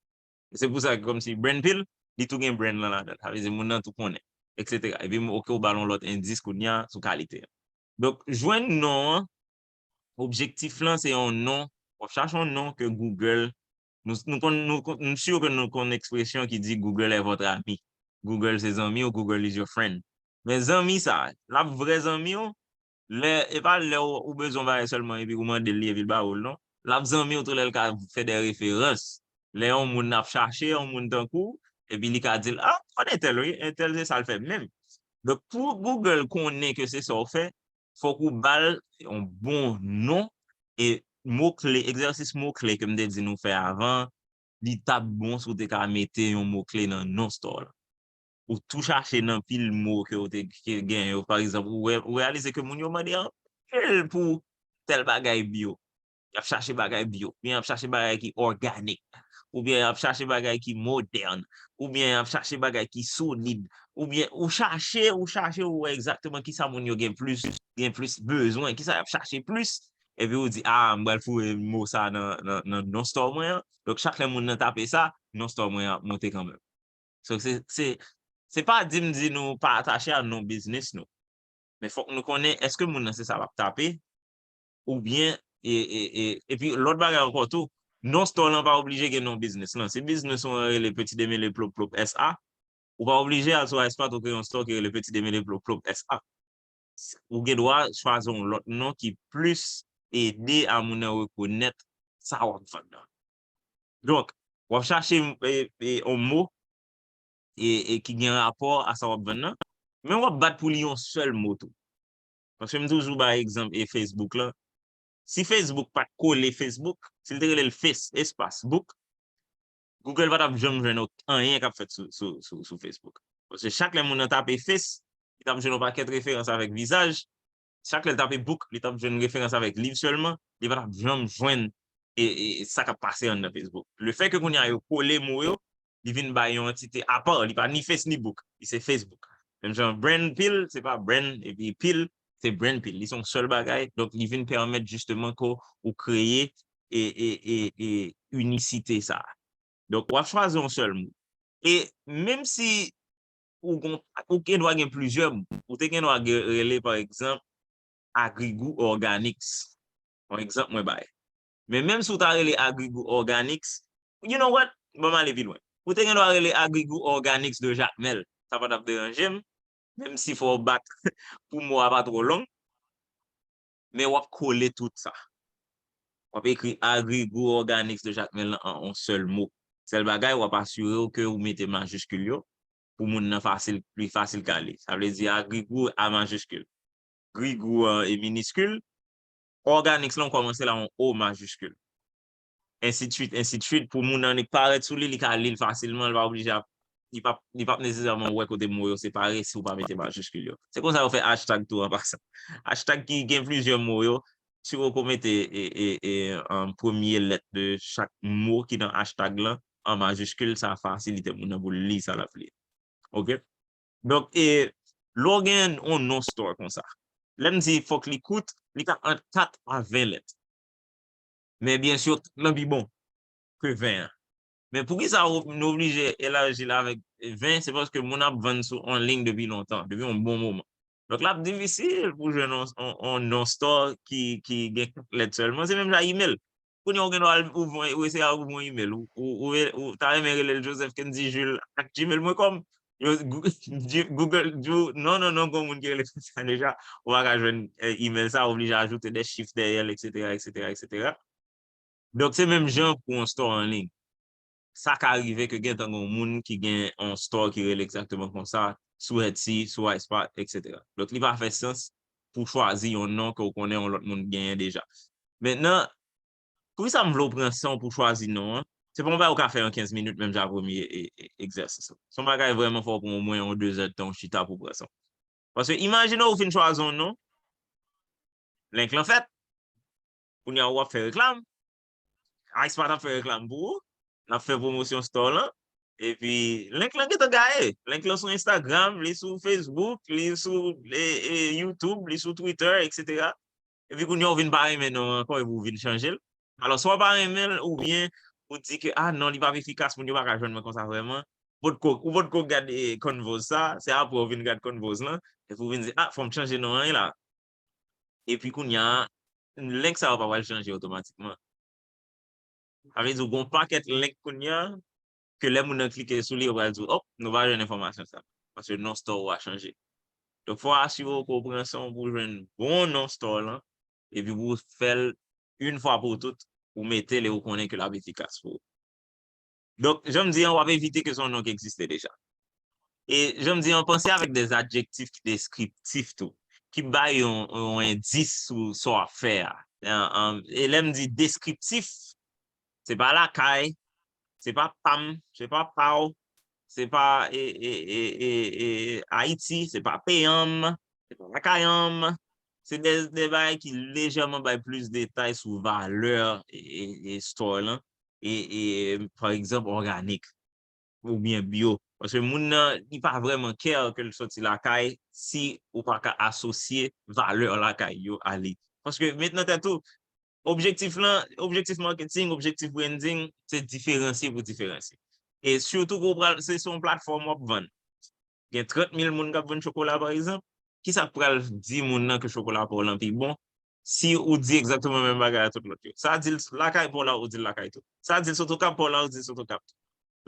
Se pou sa ke kòmsi brand pil, li tou gen brand lan ladan. Sa vle di moun nan tou konnen, et cetera. Epi, ok, ou ba l yon lòt endis kounye a sou kalite an. Donk, jwenn non an, objektif lan se yon non, w ap chache yon non ke Google, nou, nou konn, nou konn, m si ke nou konn ekspresyon ki di Google est votre ami. Google se zanmi w, Google is your friend. Men zanmi sa, l ap vrè zanmi w, lè, e pa lè w, ou bezwen yon bagay sèlman epi ou mande l li epi l ba ou l non. L ap zanmi w tou lè l ka fè de referans. Lè yon moun ap chache, yon moun tankou w, epi li ka di l, ah, m konn entèl wi, entèl se sa l fè menm. Donk, pou Google konnen ke se sa w fè, fòk ou ba l yon bon non e mo kle, egzèsis mo kle ke m te di nou fè avan, li t ap bon si w te ka mete yon mo kle nan non store lan. Ou tou chache nan pil mo ke w te ke gen yo. Pa egzanp, ou, wè- ou reyalize ke moun yo mande anpil pou tèl bagay bio. Y ap chache bagay bio, oubyen y ap chache bagay ki òganik, oubyen y ap chache bagay ki modèn, oubyen y ap chache bagay ki solid, oubyen ou chache, ou chache, ou wè egzakteman kisa moun yo gen plis, gen plis bezwen, kisa y ap chache plis, epi ou di, ah, m pral foure mo sa nan, nan, nan non store mwen an. Donk, chak lè moun nan tape sa, non store mwen an ap monte kanmenm. So, se, se, se pa di m di nou pa atache a non biznis nou. Men fòk nou konnen èske moun nan se sa l ap tape, oubyen, e, e, e, epi lòt bagay ankò tou, non store lan pa oblije gen non biznis lan. Si biznis ou an rele Petit Demele Plop Plop S A, ou pa oblije al sou Hotspot ou kreye yon store ki rele Petit Demele Plop Plop S A. Ou gen dwa chwazi yon lòt non ki plis ede a moun nan rekonèt sa w ap vann nan. Donk, w ap chache e, e, yon mo e, e ki gen rapò a sa w ap vann nan, men w ap bat pou li yon sèl mo tou. Paske m toujou bay egzanp e Facebook lan. Si Facebook pa t kole Facebook, si l te rele l Face espas Book, Google pa t ap janm jwenn ok- anyen k ap fèt sou, sou, sou, sou Facebook. Paske chak lè moun nan tape Face, li t ap jwenn yon pakèt referans avèk vizaj. Chak lè l tape Book, li t ap jwenn referans avèk liv sèlman. Li pa t ap janm jwenn e, e, e sa k ap pase anndan Facebook. Lefètke kounye a yo kole mo yo, li vin bay yon antite apa, li pa ni Face ni Book, li se Facebook. Menm jan brand pil, se pa brand, epi pil, se brand pil. Li se yon sèl bagay, donk li vin pèmèt jisteman ke ou kreye e, e, e, e inisite sa. Donk, w ap chwazi yon sèl mo. E menm si ou gon, ou gen dwa gen plizyè mo, ou te gen dwa gen, rele, pa egzanp, Agrigou Organics. Yon egzanp mwen bay. Men menm si w ta rele Agrigou Organics, you know what? Ban m ale pi lwen. Ou te gen dwa rele Agrigou Organics de Jakmèl. Sa pa t ap deranje m, menm si fò w bat pou mo a pa twò long, men w ap kole tout sa. W ap ekri Agrigou Organics de Jakmèl lan an yon sèl mo. Sèl bagay, w ap asire w ke w mete majiskil yo pou moun nan fasil, pli fasil ka li. Sa vle di Agrigou a majiskil. Grigou an e miniskil. Organics lan w kòmanse l a yon O majiskil. Ensidswit, ensidswit. Pou moun nan li parèt sou li, li ka li l fasilman, li pa oblije ap, li p ap, li p ap nesesèman wè kote mo yo separe si w pa mete majiskil yo. Se konsa yo fè hashtag tou an pasan. Hashtag ki gen plizyè mo yo, si w ko mete e, e, e, um, premye lèt de chak mo ki nan hashtag lan an majiskil, sa fasilite moun nan pou l li sa l ap li. Ok? Donk, e, lè w gen yon non store konsa, lè m di fòk li kout, li ka ant kat a ven lèt. Men byen si kat lan pi bon ke ven an. Men poukisa w- nou oblije elaji l avèk ven? Se paske moun ap vann sou an liy depi lontan, depi yon bon moman. Donk, l ap difisil pou jwenn yon, yon, yon non store ki, ki gen kat lèt sèlman. Se menm jan email. Kounye a, ou gen dwa al ouvri, ou eseye al ouvri yon email. Ou, ou, ou, ou ta renmen rele l Joseph Kendy Jules at gmail point com. Yo, Gou- Google di w, non, non, non, gon moun ki rele konsa deja. Ou pa ka jwenn eh, email sa, ou oblije ajoute de chif dèyè l, et cetera, et cetera, et cetera. Donk, se menm jan pou yon store an liy. Sa ka rive ke gentan gen yon moun ki gen yon store ki rele egzakteman konsa, sou Etsy, sou Hotspot, et cetera. Donk, li pa fè sans pou chwazi yon non ke w konnen yon lòt moun genyen deja. Mentnan, poukisa m vle w pran san w pou chwazi non an? Se pa yon bagay ou ka fè an kenz minit, menm jan premye e- e- egzèsis lan. Se yon bagay vrèman fò pou omwen yon de zè tan w chita pou pran san w. Paske imajine w fin chwazi yon non, link lan fèt, kounye a w ap fè reklam, Ice pa t ap fè reklam pou ou, l ap fè pwomosyon store lan. Epi, link lan gentan gaye. Link lan sou Instagram, li sou Facebook, li sou e, e, YouTube, li sou Twitter, et cetera. Epi kounye a ou vin pa renmen non an ankò, epi ou vin chanje l. Alò, swa w pa renmen l, oubyen ou di ke, ah non, li p ap efikas, moun yo pa ka jwenn mwen konsa vrèman. Ou potko, ou potko gade Converse sa, se apre ou vin gade Converse lan, epi ou vin di, ah, fò m chanje non an la. Epi kounye a, link sa yo pa pral chanje otomatikman. Sa vle di ou gen yon pakèt link kounye a, ke lè moun nan klike sou li, yo pral di, oh, nou pa jwenn enfòmasyon sa. Paske non store ou a chanje. Donk, fò asire w ke w pran san w pou w jwenn bon non store lan, epi pou w fè l yon fwa pou tout, ou mete l e ou konnen ke l ap efikas pou ou. Donk, jan m di an, w ap evite ke se yon non ki egziste deja. E jan m di an, panse avèk de adjektif ki deskriptif tou, ki bay yon, yon endis sou sa w ap fè a. E lè m di deskriptif, se pa lakay, se pa pa m, se pa pa w, se pa e, e, e, e, e, Ayiti, se pa peyan m, se pa lakay an m. Se de, de bagay ki lejèman bay plis detay sou valè e, e, e store lan. E, e, pa egzanp, òganik oubyen bio. Paske moun nan, li pa vrèman care ke l soti lakay si ou pa ka asosye valè lakay yo a li. Paske met nan tèt ou, objektif lan, objektif marketing, objektif branding, se diferansye pou diferansye. E sitou ke w pral, se, se yon platfòm w ap vann. Gen trant mil moun k ap vann chokola, pa egzanp. Kisa k pral di moun nan ke chokola pa w lan pi bon? Si ou di egzakteman menm bagay a tout lòt yo. Sa di l lakay pa w la, ou di l lakay tou. Sa di l sot Okap pa w la, ou di l sot Okap tou.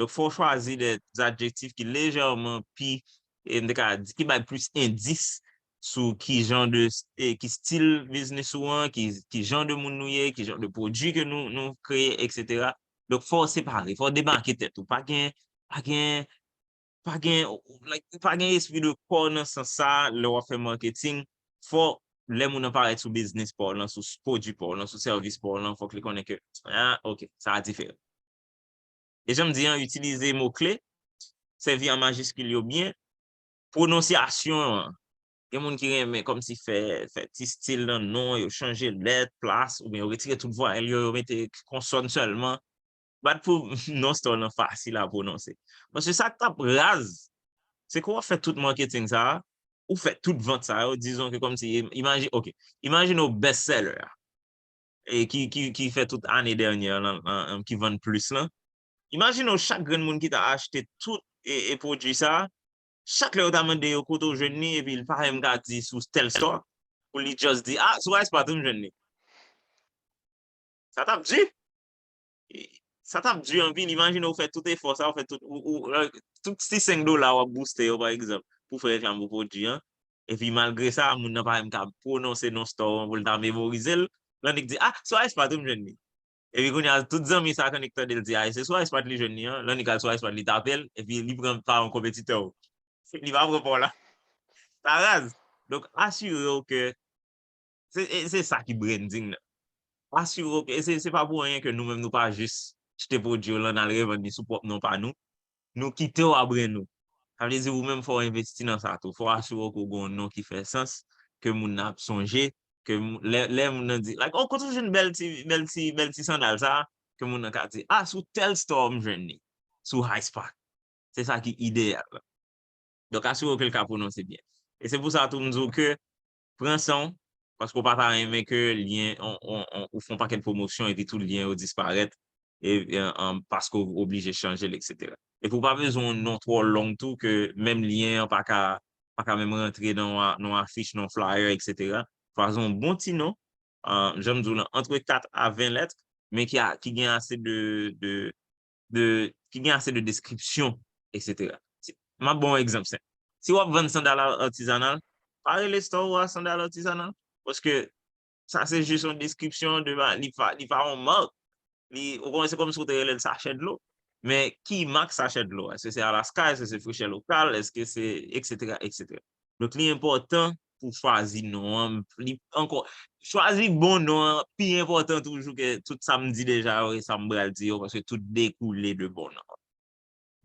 Donk, fò w chwazi de adjektif ki lejèman pi, e, m te ka di, ki bay plis endis sou ki jan de, e, ki stil biznis ou an, ki, ki jan de moun nou ye, ki jan de pwodui ke nou, nou kreye, et cetera. Donk, fò w separe, fò w demake tèt ou. Pa gen, pa gen, pa gen, like, pa gen espri de kò nan sans sa, lè w ap fè marketing. Fò, lè moun nan parèt sou biznis pa w lan, sou pwodui pa w lan, sou sèvis pa w lan, fòk li konnen ke, ah, ok, sa a diferan. E jan m di an, itilize mo kle, sèvi a majiskil yo byen, pwononsyasyon an. Gen moun ki renmen kòmsi fè, fè ti stil nan non, yo chanje lèt, plas, oubyen yo retire tout vwayèl yo, yo mete konsòn sèlman. Bat pou non store lan fasil a pwononse. Paske sa k t ap raz, se ke w ap fè tout marketing sa a, ou fè tout vant sa yo, dizon ke kòmsi, imajine, ok, imajine w best seller a, e ki, ki, ki fè tout ane dènyè lan, lan, ki vann plis lan. Imajine w chak grenn moun ki ta achte tout e, e pwodui sa a, chak lè yo ta mande yo kote w jwenn li, epi l pa menm ka di sou tèl store, pou li just di, ah, sou Ice Party m jwenn li. Sa t ap di. Sa t ap di anpil. Imajine w fè tout efò sa, w fè tout, ou, ou, euh, tout ti senk dola w ap booste yo, pa egzanp, pou fè reklam pou pwodui an. Epi malgre sa, moun nan pa menm ka pwononse non store an pou l ta memorize l. L annik di, ah, sou Ice Party m jwenn li. Epi kounye a, tout zanmi sa k annik tande l di, ah, se sou Ice Party li jwenn li an. L annik al sou Ice Party, li tape l, epi li pran pa yon konpetitè w. Li pa pran pa w la. Sa raz. Donk, asire w ke se, e se sa ki branding nan. Asire w ke, e se, se pa pou anyen ke nou menm nou pa jis achte pwodui w lan, n al revann li sou pwòp non pa nou. Nou kite w a brand ou. Sa vle di ou menm fò w envesti nan sa tou. Fò w asire w ke w gen yon non ki fè sans, ke moun nan ap sonje, ke moun, lè, lè moun nan di, like, oh, kote w jwenn bèl ti, bèl ti, bèl ti sandal sa, ke moun nan ka di, ah, sou tèl store m jwenn li, sou Ice Party. Se sa ki ideyal la. Donk, asire w ke l ka pwononse byen. E se pou sa tou m di w ke pran san w, paske w pa ta renmen ke lyen, on, on, on, ou fè yon pakèt pwomosyon epi tout lyen yo disparèt, e, e, an, paske w oblije chanje l, et cetera. Epi w pa bezwen yon non twò long tou ke menm lyen an pa ka, pa ka menm rantre nan yon a-, nan yon afich, nan yon flyer, et cetera. Chwazi yon bon ti non, ah, jan m di w lan, antre kat a ven lèt, men ki a, ki gen ase de, de, de, ki gen ase de deskripsyon, et cetera. Si, m ap ba w yon egzanp senp. Si w ap vann sandal a-, atizanal, pa rele store ou a sandal atizanal, paske sa se jis yon deskripsyon de ba-, li pa, li pa yon mak. Li, ou konnen, se kòmsi w te rele l sachè dlo. Men ki mak sachè dlo a? Èske se Alaska? Èske se Fresh Air Local? Èske se, et cetera, et cetera. Donk, li enpòtan pou chwazi non an. Li ankò, chwazi bon non an pi enpòtan toujou ke tout sa m di deja yo e sa m pral di yo, paske tout dekoule de bon non an.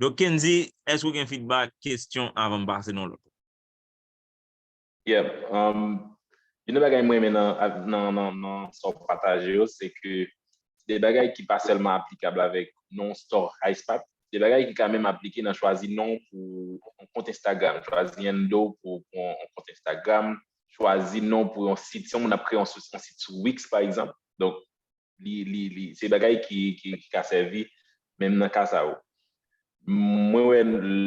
Donk, Kendy, èske w gen feedback, kesyon avan m pase nan lòt? Yep. Um, youn nan bagay mwen renmen nan, nan, nan, nan sa w pataje yo, se ke de bagay ki pa sèlman aplikab avèk non store Ispot, de bagay ki ka menm aplike nan chwazi non pou yon kont Instagram, chwazi handle pou, pou yon kont Instagram, chwazi non pou yon sit. Si yon moun ap kreye yon, yon sit sou Wix, pa egzanp, donk, li, li, li, se bagay ki, ki, ki ka sèvi menm nan ka sa yo. Mwen wè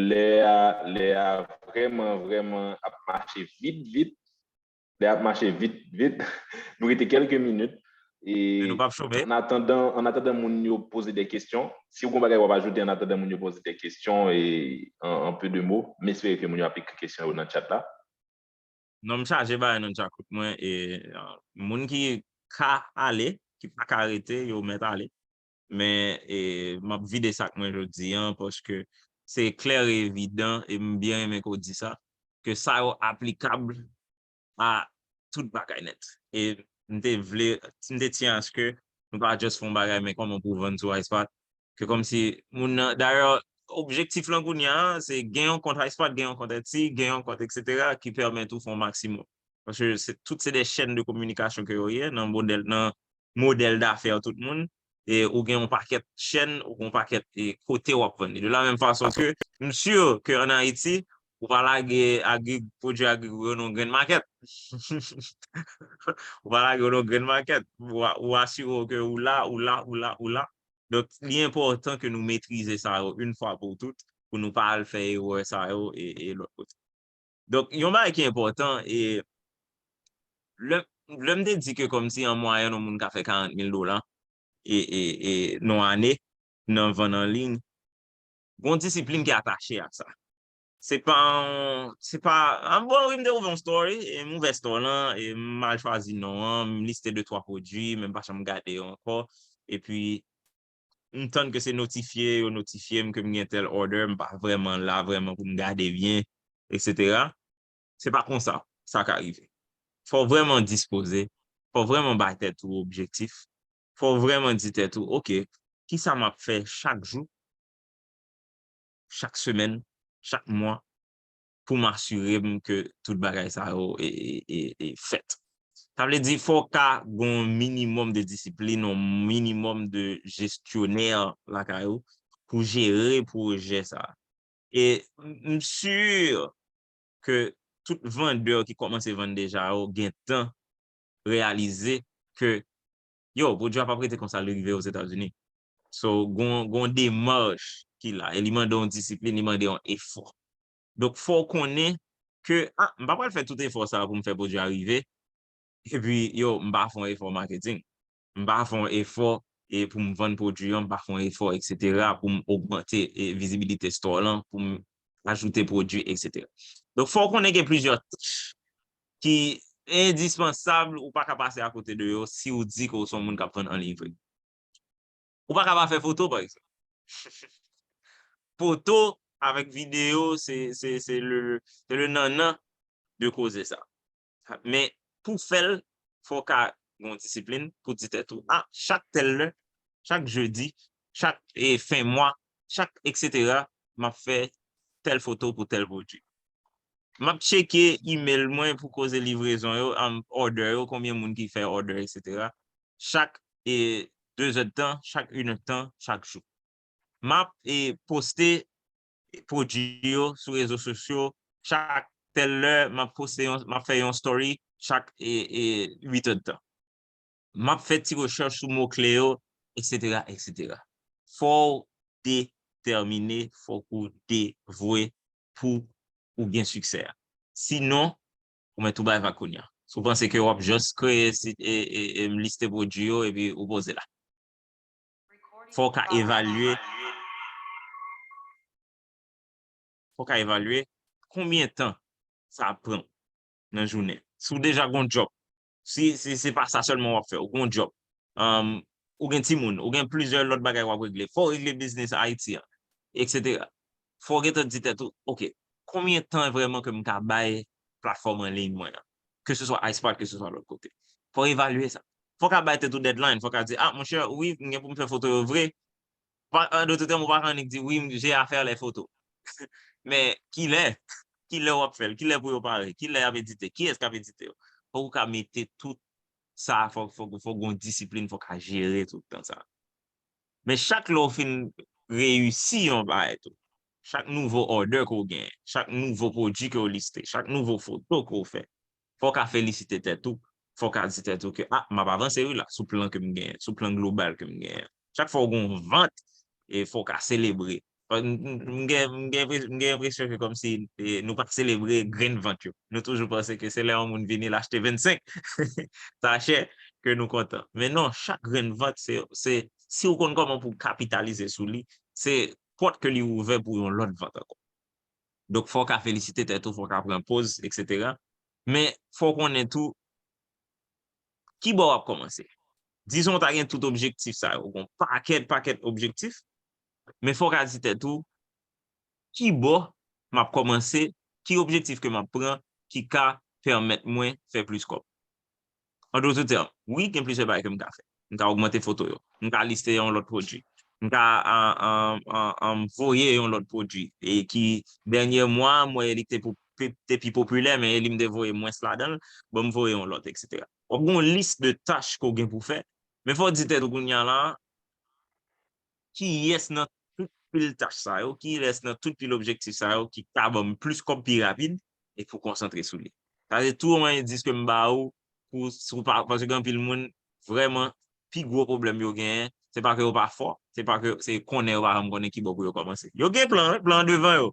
lè a, lè a vrèman, vrèman ap mache vit, vit. Lè a ap mache vit, vit. Nou rete kèlke minit. E nou p ap chome. An atandan, an atandan moun yo poze de kesyon, si w gen bagay w ap ajoute an atandan moun yo poze de kesyon e an, an peu de mots, m espere ke moun yo ap ekri kesyon yo nan chat la. Non, m chaje bagay nan djakout mwen e uh, moun ki ka ale, ki pa ka rete, yo mèt ale. Men e, m ap vide sak mwen jodi an paske se klè e evidan e m byen renmen ke w di sa, ke sa yo aplikab a tout bagay nèt. E m te vle, m te tyen aske nou pa just fè yon bagay, men kòman pou vann sou Ispot. Ke kòmsi moun nan, dayè, objektif lan kounye a, se gen yon kont Ispot, gen yon kont Etsy, gen yon kont, et cetera, ki pèmèt ou fè yon maksimòm. Paske se, tout se de chaîne de communication ke yo ye, nan modèl, nan modèl dafè tout moun. E ou gen yon pakèt chaîne, ou gen yon pakèt e, kote w ap vann li. De la menm fason ke, m si ke an Ayiti, ou pa lage agri, pwodui agrikòl yo nan grenn makèt. Ou pa lage yo nan grenn makèt. Ou, ou asire w ke ou la, ou la, ou la, ou la. Donk, li enpòtan ke nou metrize sa yo yon fwa pou tout, pou nou pa al fè erè sa yo e, e lòt kote. Donk, yon bagay ki enpòtan, e lè, lè m te di ke kòmsi an mwayèn yon moun ka fè karant mil dola e, e, e, nan yon ane, nan vann an liy, gon disiplin ki atache ak sa. Se pa yon, se pa, ah, bon, wi, m te ouvè yon store, e m ouvè store lan, e m al chwazi non an, m liste de twa pwodui, men m pa janm gade yo ankò, epi m tann ke se notifye, yo notifye m ke m gen tèl order, m pa vrèman la vrèman pou m gade byen, et cetera. Se pa konsa sa ka rive. Fò w vrèman dispoze, fò w vrèman bay tèt ou objektif, fò w vrèman di tèt ou, oke, kisa m ap fè chak jou, chak semèn, chak mwa, pou m asire m ke tout bagay sa yo e, e, e, e fèt. Sa vle di, fò w ka gen yon minimòm de disiplin, yon minimòm de jesyonè lakay ou, pou jere pwojè sa. E m si ke tout vandè ki kòmanse vann deja yo gentan reyalize ke, yo, pwodui a p ap rete konsa, li rive Ozetazini. So, gon, gon demach ki la, e li mande yon disiplin, li mande yon efò. Donk, fò w konnen ke, ah, m pa pral fè tout efò sa pou m fè pwodui a rive, epi, yo, m pa fè yon efò marketing. M pa fè yon efò e pou m vann pwodui an, m pa fè yon efò, et cetera, pou m ogmante e, vizibilite store lan, pou m ajoute pwodui, et cetera. Donk, fò w konnen gen plizyè tach ki endispansab, ou pa ka pase akote de yo si w di ke w se yon moun k ap vann an liy vre. Ou pa ka pa fè foto, pa egzanp. Foto avèk videyo, se, se, se le, se le nannan de koze sa. Men, pou fè l, fò w ka gen yon disiplin pou di tèt ou, ah, chak tèl lè, chak jedi, chak e, fen mwa, chak et cetera, m ap fè tèl foto pou tèl pwodui. M ap tcheke email mwen pou koze livrezon yo, um, order yo, konbyen moun ki fè order, et cetera. Chak e, de zè d tan, chak inè d tan, chak jou. M ap e, poste pwodui yo sou rezo sosyo. Chak tèl lè, m ap poste yon, m ap fè yon story chak e, e, uit è d tan. M ap fè ti rechèch sou mo kle yo, et cetera, et cetera. Fò w detèmine, fò w devwe pou ou gen siksè a. Sinon, ou mèt tou bay vag kounye a. Si w panse ke w ap just kreye sit e, e, e liste pwodui yo epi ou poze la. Fò w ka evalye, fò w ka evalye konbyen tan sa ap pran w nan jounen. Si w deja gon djòb, si, si se pa sa sèlman w ap fè, ou gon djòb, um, ou gen timoun, ou gen plizyè lòt bagay w ap regle, fò w regle biznis Ayiti an, et cetera. Fò w gentan di tèt ou, oke, konbyen tan vrèman ke m ka bay platfòm an liy mwen an, ke se swa Ispot, ke se swa lòt kote. Fò w evalye sa. Fò w ka bay tèt ou deadline, fò w ka di, ah, monchè, wi, m gen pou m fè foto yo vre. Pa, an dòt tèm, ou pa ka annik di, wi, j'ai à faire les photos. Men, kilè? Kilè w ap fè l? Kilè pou yo pare? Kilè y ap edite? Kiyès k ap edite yo? Fò w ka mete tout sa, fòk, fòk, fòk gen yon disiplin, fòk ka jere tout tan sa. Men chak lè w fin reyisi yon bagay tou, chak nouvo order ke w genyen, chak nouvo pwodui ke w liste, chak nouvo foto ke w fè, fò w ka felisite tèt ou, fò w ka di tèt ou ke, ah, m ap avanse wi la, sou plan ke m genyen, sou plan global ke m genyen. Chak fwa w gen yon vant, e fò w ka selebre. M, m, m gen, m gen enpre-, m gen enpresyon ke kòmsi, e, nou pa selebre grenn vant yo. Nou toujou panse ke se lè yon moun vini, l achte vennsenk sachè ke nou kontan. Men non, chak grenn vant, se, se, si w konn kòman pou w kapitalize sou li, se pòt ke li ouvè pou yon lòt vant ankò. Donk, fò w ka felisite tèt ou, fò w ka pran poz, etsetera. Men, fò w konnen tou, ki bò w ap kòmanse. Dizon w ta gen tout objektif sa yo, ou gen pakèt, pakèt objektif, men fò w ka di tèt ou, ki bò m ap kòmanse, ki objektif ke m ap pran ki ka pèmèt mwen fè plis kòb. An dòt tèm, wi, gen plizyè bagay ke m ka fè. M ka ogmante foto yo. M ka liste yon lòt pwodui. M ka, an, an, an, an, voye yon lòt pwodui. E ki, dènye mwa, m wè li te, po-, pe-, te pi popilè, men li m te voye mwens ladan l, bon, m voye yon lòt, etsetera. W ap gen yon lis de tach ke w gen pou fè, men fò w di tèt ou kounye a la, kiyès nan tout pil tach sa yo, kiyès nan tout pil objektif sa yo ki ka ban m plis kòb pi rapid e pou konsantre sou li. Sa se tou yon endis ke m ba ou pou, si w pa, paske gen anpil moun, vrèman, pi gwo pwoblèm yo genyen, se pa ke yo pa fò, se pa ke se konnen yo pa janm konnen ki bò pou yo kòmanse. Yo gen plan, plan devan yo.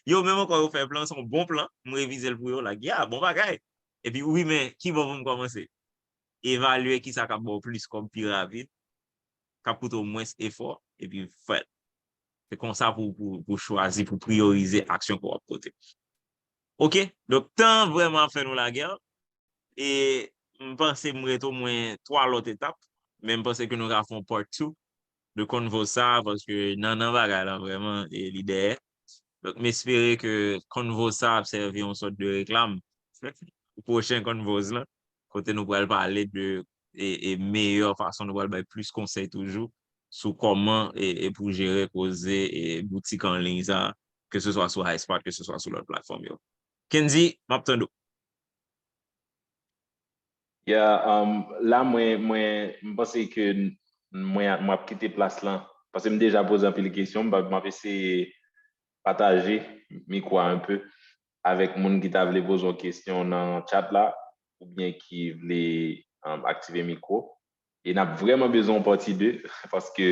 Yo menm ankò, yo fè plan, se yon bon plan, m revize l pou yo, like, yeah, bon bagay. Epi, wi, men ki bò pou m kòmanse? Evalye kisa k ap ba w plis kòb pi rapid, k ap koute w mwens efò, epi fè l. Se konsa pou, pou, pou chwazi, pou priyorize aksyon ke w ap pote. Oke? Donk, tan vrèman ap fè nou lagè. E m panse m rete omwen twa lòt etap, men m panse ke nou ka fè yon part two de convo sa, paske nan, nan bagay la vrèman, e li dèyè. Donk, m espere ke convo sa ap sèvi yon sòt de reklam pou pwochen convos lan, kote nou pral pale de, e, e meyè fason nou pral bay plis konsèy toujou sou kòman e, e pou jere koze e boutik an liy sa, ke se swa sou Hotspot, ke se swa sou lòt platfòm yo. Kendy, m ap tande w. Yeah, um, la, mwen, mwen, m panse ke n-, mwen, mwen ap kite plas lan. Paske m deja poze anpil kesyon, m ap, m ap eseye pataje mikwo a un peu avèk moun ki ta vle poze yon kesyon nan chat la, oubyen ki vle, um, aktive mikwo. E n ap vrèman bezwen yon pati de, paske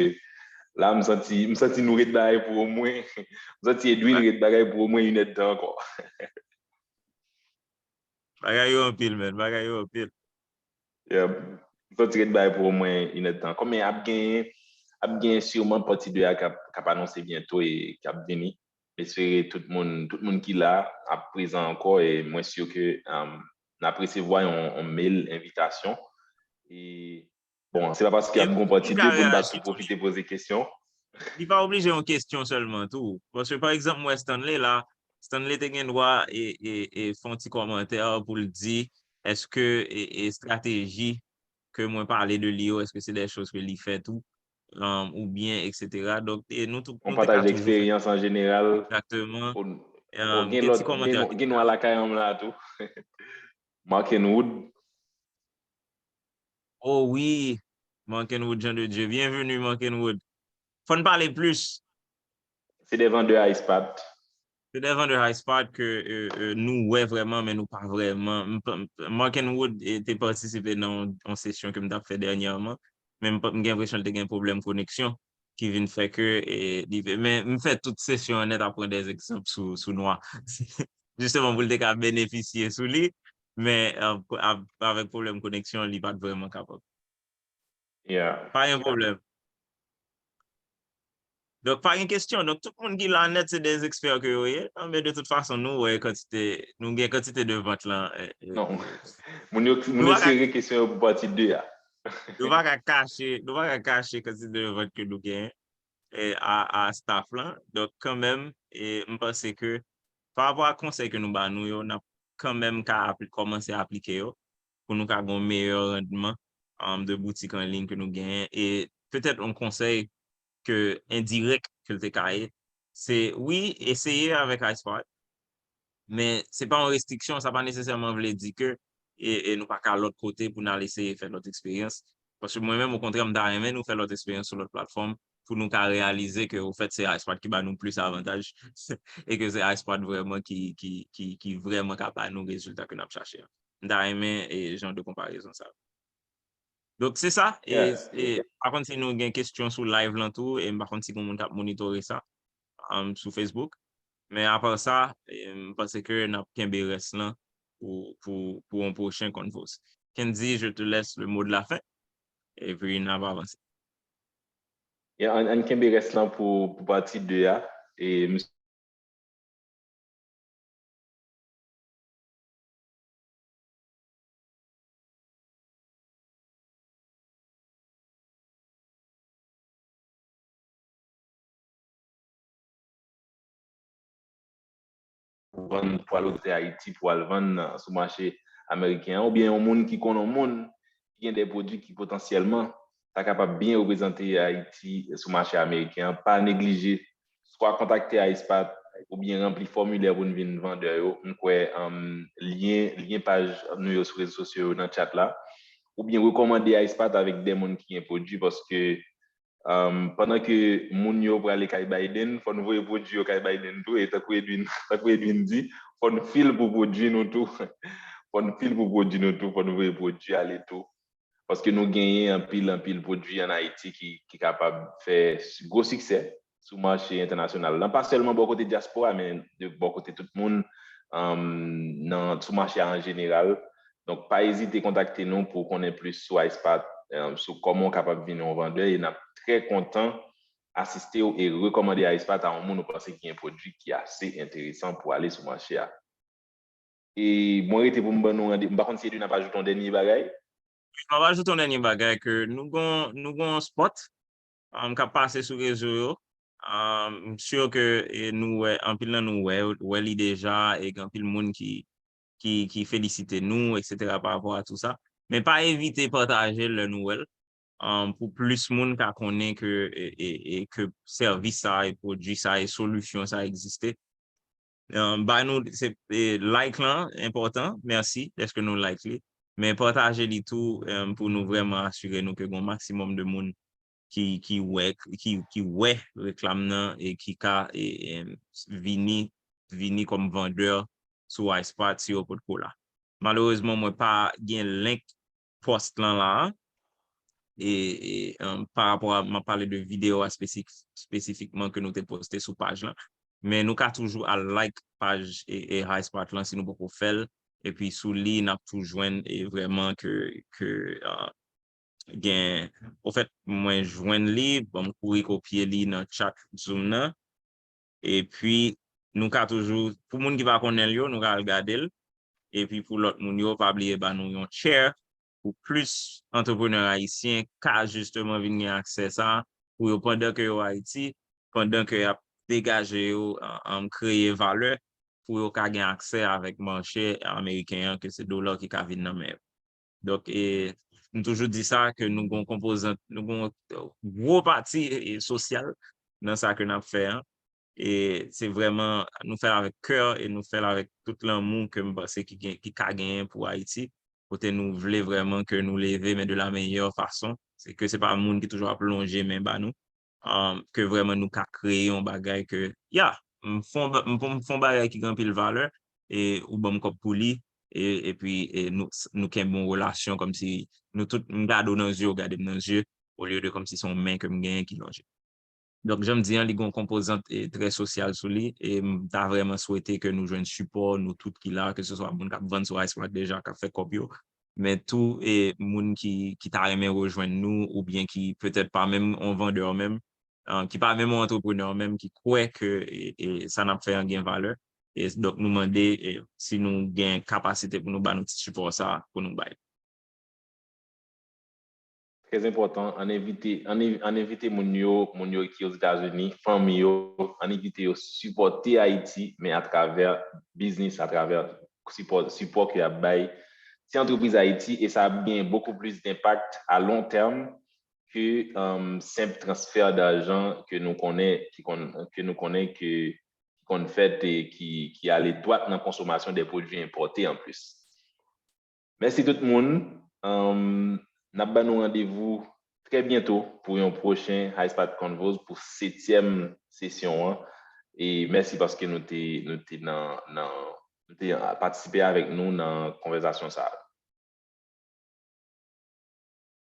la, m santi, m santi nou ret bagay pou omwen, m santi Edwin ret bagay pou omwen inèdtan ankò. Bagay yo anpil, man. Bagay yo anpil. Yeah. M santi ret bagay pou omwen inèdtan ankò, men ap gen, ap gen siman pati de a k ap, k ap anonse byento e k ap vini. M espere tout moun, tout moun ki la ap prezan ankò e mwen si ke, um, n ap resevwa yon, yon mail envitasyon. E, bon, se pa paske ap gen yon pati de pou n pa tou pwofite poze kesyon. Li pa oblije yon kesyon sèlman tou. Paske, pa egzanp, m wè Stanley la, Stanley te gen dwa e, e, e fè yon ti kòmantè pou l di, èske e, e estrateji ke mwen pale de li yo, èske se de choz ke li fè tou, um, oubyen, etsetera. Donk, e nou tou, nou te ka toujou fè. On pataje eksperyans an jeneral. Egzakteman. Um, gen lòt, gen, gen nwa lakay an m la tou. Markenwood. Oh wi, Markenwood Jean de Dieu. Byenveni, Markenwood. Fò n pale plis. Se de vendè Hotspot. Se de vendè Hotspot ke e, e, nou wè vrèman, men nou pa vrèman. M pa, m, Markenwood e, te patisipe nan yon, yon sesyon ke m t ap fè dènyèman, men m pa, m gen enpresyon l te gen pwoblèm koneksyon ki vin fè ke e, li, men m fè tout sesyon an nèt ap pran de egzanp sou, sou nwa. Jisteman pou l te ka benefisye sou li, men e, avèk pwoblèm koneksyon, li pa t vrèman kapab. Yeah. Pa gen pwoblèm. Donk, pa gen kesyon. Donk, tout moun ki la nèt, se de ekspè ke yo ye. Anben, de tout fason, nou wè kantite, nou gen kantite de vant lan. E, e, non. Moun yo, moun yo sere kesyon yo pou pati de a. Nou pa ka kache, nou pa ka kache kantite de vant ke nou gen e, a, a staff lan. Donk, kanmenm, e, m panse ke pa rapò a konsèy ke nou ba nou yo, n ap kanmenm ka apli-, kòmanse aplike yo pou nou ka gen yon meyè randman, um, de boutik an liy ke nou genyen. E petèt yon konsèy ke endirèk ke l te ka ye, se, wi, eseye avèk Hotspot, men se pa yon restriksyon, sa pa nesesèman vle di ke e, e nou pa ka al lòt kote pou n al eseye fè lòt eksperyans. Paske mwen menm, okontrè, m ta renmen nou fè lòt eksperyans sou lòt platfòm pou nou ka reyalize ke, ofèt, se iSpot ki ba nou plis avantaj e ke se iSpot vrèman ki, ki, ki, ki vrèman ka ba nou rezilta ke n ap chache a. M ta renmen e jan de konparezon sa. Donk, se sa. E, e m pa konn si nou gen kesyon sou live lan tou, e m pa konn si gen moun k ap monitore sa um, sou Facebook. Men apa sa, e, m panse ke n ap kenbe rès lan pou, pou, pou yon pwochen Convos. Kendy, je te laisse le mot de la fin, epi n ap avanse. Yeah, ann, ann kenbe rès lan pou, pou pati de a. E m vann pou al Ayiti, pou al vann sou mache ameriken an, oubyen yon moun ki konn yon moun ki gen de pwodui ki potansyèlman ta kapab byen reprezante Ayiti sou mache ameriken an, pa neglije swa kontakte iSpot oubyen ranpli fòmilè pou n vin vandè yo. M kwè um, lyen, lyen paj nou yo sou rezo sosyo yo nan chat la. Oubyen rekòmande iSpot avèk de moun ki gen pwodui paske um, pandan ke moun yo prale kay Biden, fò n voye pwodui yo kay Biden tou. E tankou Edwin, tankou Edwin di, fò n fil pou pwodui nou tou. Fò n fil pou pwodui nou tou, fò n voye pwodui ale tou. Paske nou genyen anpil, anpil pwodui ann Ayiti ki, ki kapab fè gwo siksè sou mache entènasyonal lan. Pa sèlman bò kote dyaspora, men de bò kote tout moun um, nan, sou mache a an jeneral. Donk, pa ezite kontakte nou pou w konnen plis sou iSpot, um, sou kòman w kapab vin yon vandè. E n ap trè kontan asiste w e rekòmande iSpot a yon moun ou panse ki gen pwodui ki ase enteresan pou ale sou mache a. E mwen rete pou m ban nou randevou. M pa konn si Edwin ap ajoute yon dènye bagay. M ap ajoute yon dènye bagay ke nou gon nou gon spot um, k ap pase sou rezo yo. Um, m si ke e, nou wè, anpil nan nou wè, wè li deja, e gen anpil moun ki, ki, ki felisite nou, etsetera pa rapò a tou sa. Men pa evite pataje l lè nou wè l. Um, pou plis moun ka konnen ke, e, e, e ke sèvis sa, e pwodui sa, e solisyon sa egziste. Um, ba nou se e, like lan enpòtan. Mèsi dèske nou like li. Men pataje li tou um, pou nou vrèman asire nou ke gen maksimòm de moun ki, ki wè ki, ki wè reklam nan e ki ka e, e, vini vini kòm vandè sou iSpot si yo potko la. Malerezman, mwen pa gen link post lan la. E, e um, pa rapò a, m ap pale de videyo a spesif, espesifikman ke nou te poste sou paj lan. Men nou ka toujou al like paj e, e iSpot lan si nou poko fè l. Epi sou li, n ap tou jwenn e vrèman ke, ke uh, gen, ofèt, mwen jwenn li, ban m kouri kopye li nan chat Zoom nan. Epi, nou ka toujou, pou moun ki pa konnen l yo, nou ka al gade l. Epi pou lòt moun yo, pa bliye ba nou yon share pou plis antreprenè ayisyen ka jisteman vin gen aksè sa pou yo pandan ke yo Ayiti, pandan ke y ap degaje yo, an kreye valè pou yo ka gen aksè avèk mache ameriken an ke se dola ki ka vin nan men yo. Donk, e, m toujou di sa ke nou gon konpozant, nou gon gwo pati e, sosyal nan sa ke n ap fè an. E se vrèman, nou fè l avèk kè e nou fè l avèk tout lanmou ke m panse ki, gen, ki ka genyen pou Ayiti. Kote nou vle vrèman ke nou leve, men de la meilleure façon. Se ke se pa moun ki toujou ap lonje men ba nou. Um, ke vrèman nou ka kreye yon bagay ke, ya, m fon, m fon, m fon bagay ki gen anpil valè, e ou ban m kòb pou li, e, epi e nou, nou kenbe yon relasyon kòmsi nou tout, m gade w nan zye, w gade m nan zye, olye de kòmsi se yon men ke m genyen ki lonje. Donk, jan m di an, li gen yon konpozant e, trè sosyal sou li, e m ta vrèman swete ke nou jwenn sipò, nou tout ki la, ke se swa moun k ap vann sou iSpot deja, k ap fè kòb yo, men tou e moun ki, ki ta renmen rejwenn nou oubyen ki petèt pa menm yon vandè menm, uh, ki pa menm yon antreprenè menm, ki kwè ke e, e, sa n ap fè an gen valè. E, donk, nou mande e, si nou gen kapasite pou nou ba nou ti sipò sa pou nou bay. Trè enpòtan, ann envite, ann, ann envite moun yo, moun yo ki Ozetazini, fanmi yo, ann envite yo sipòte Ayiti, men atravè biznis, atravè sipò, sipò ke y ap bay ti antrepriz Ayiti, e sa ap gen bokou plis denpak a lon tèm ke um, senp transfè dajan ke nou konnen, ki konn, ke nou konnen ke, ki konn fèt e ki, ki ale dwat nan konsomasyon de pwodui enpòte anplis. Mèsi tout moun. Um, n ap ban nou randevou trè byento pou yon pwochen High Spot Convos pou setyèm sesyon an. E mèsi paske nou te, nou te nan, nan, nou te patisipe avèk nou nan konvèsasyon sa a.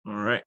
Alright.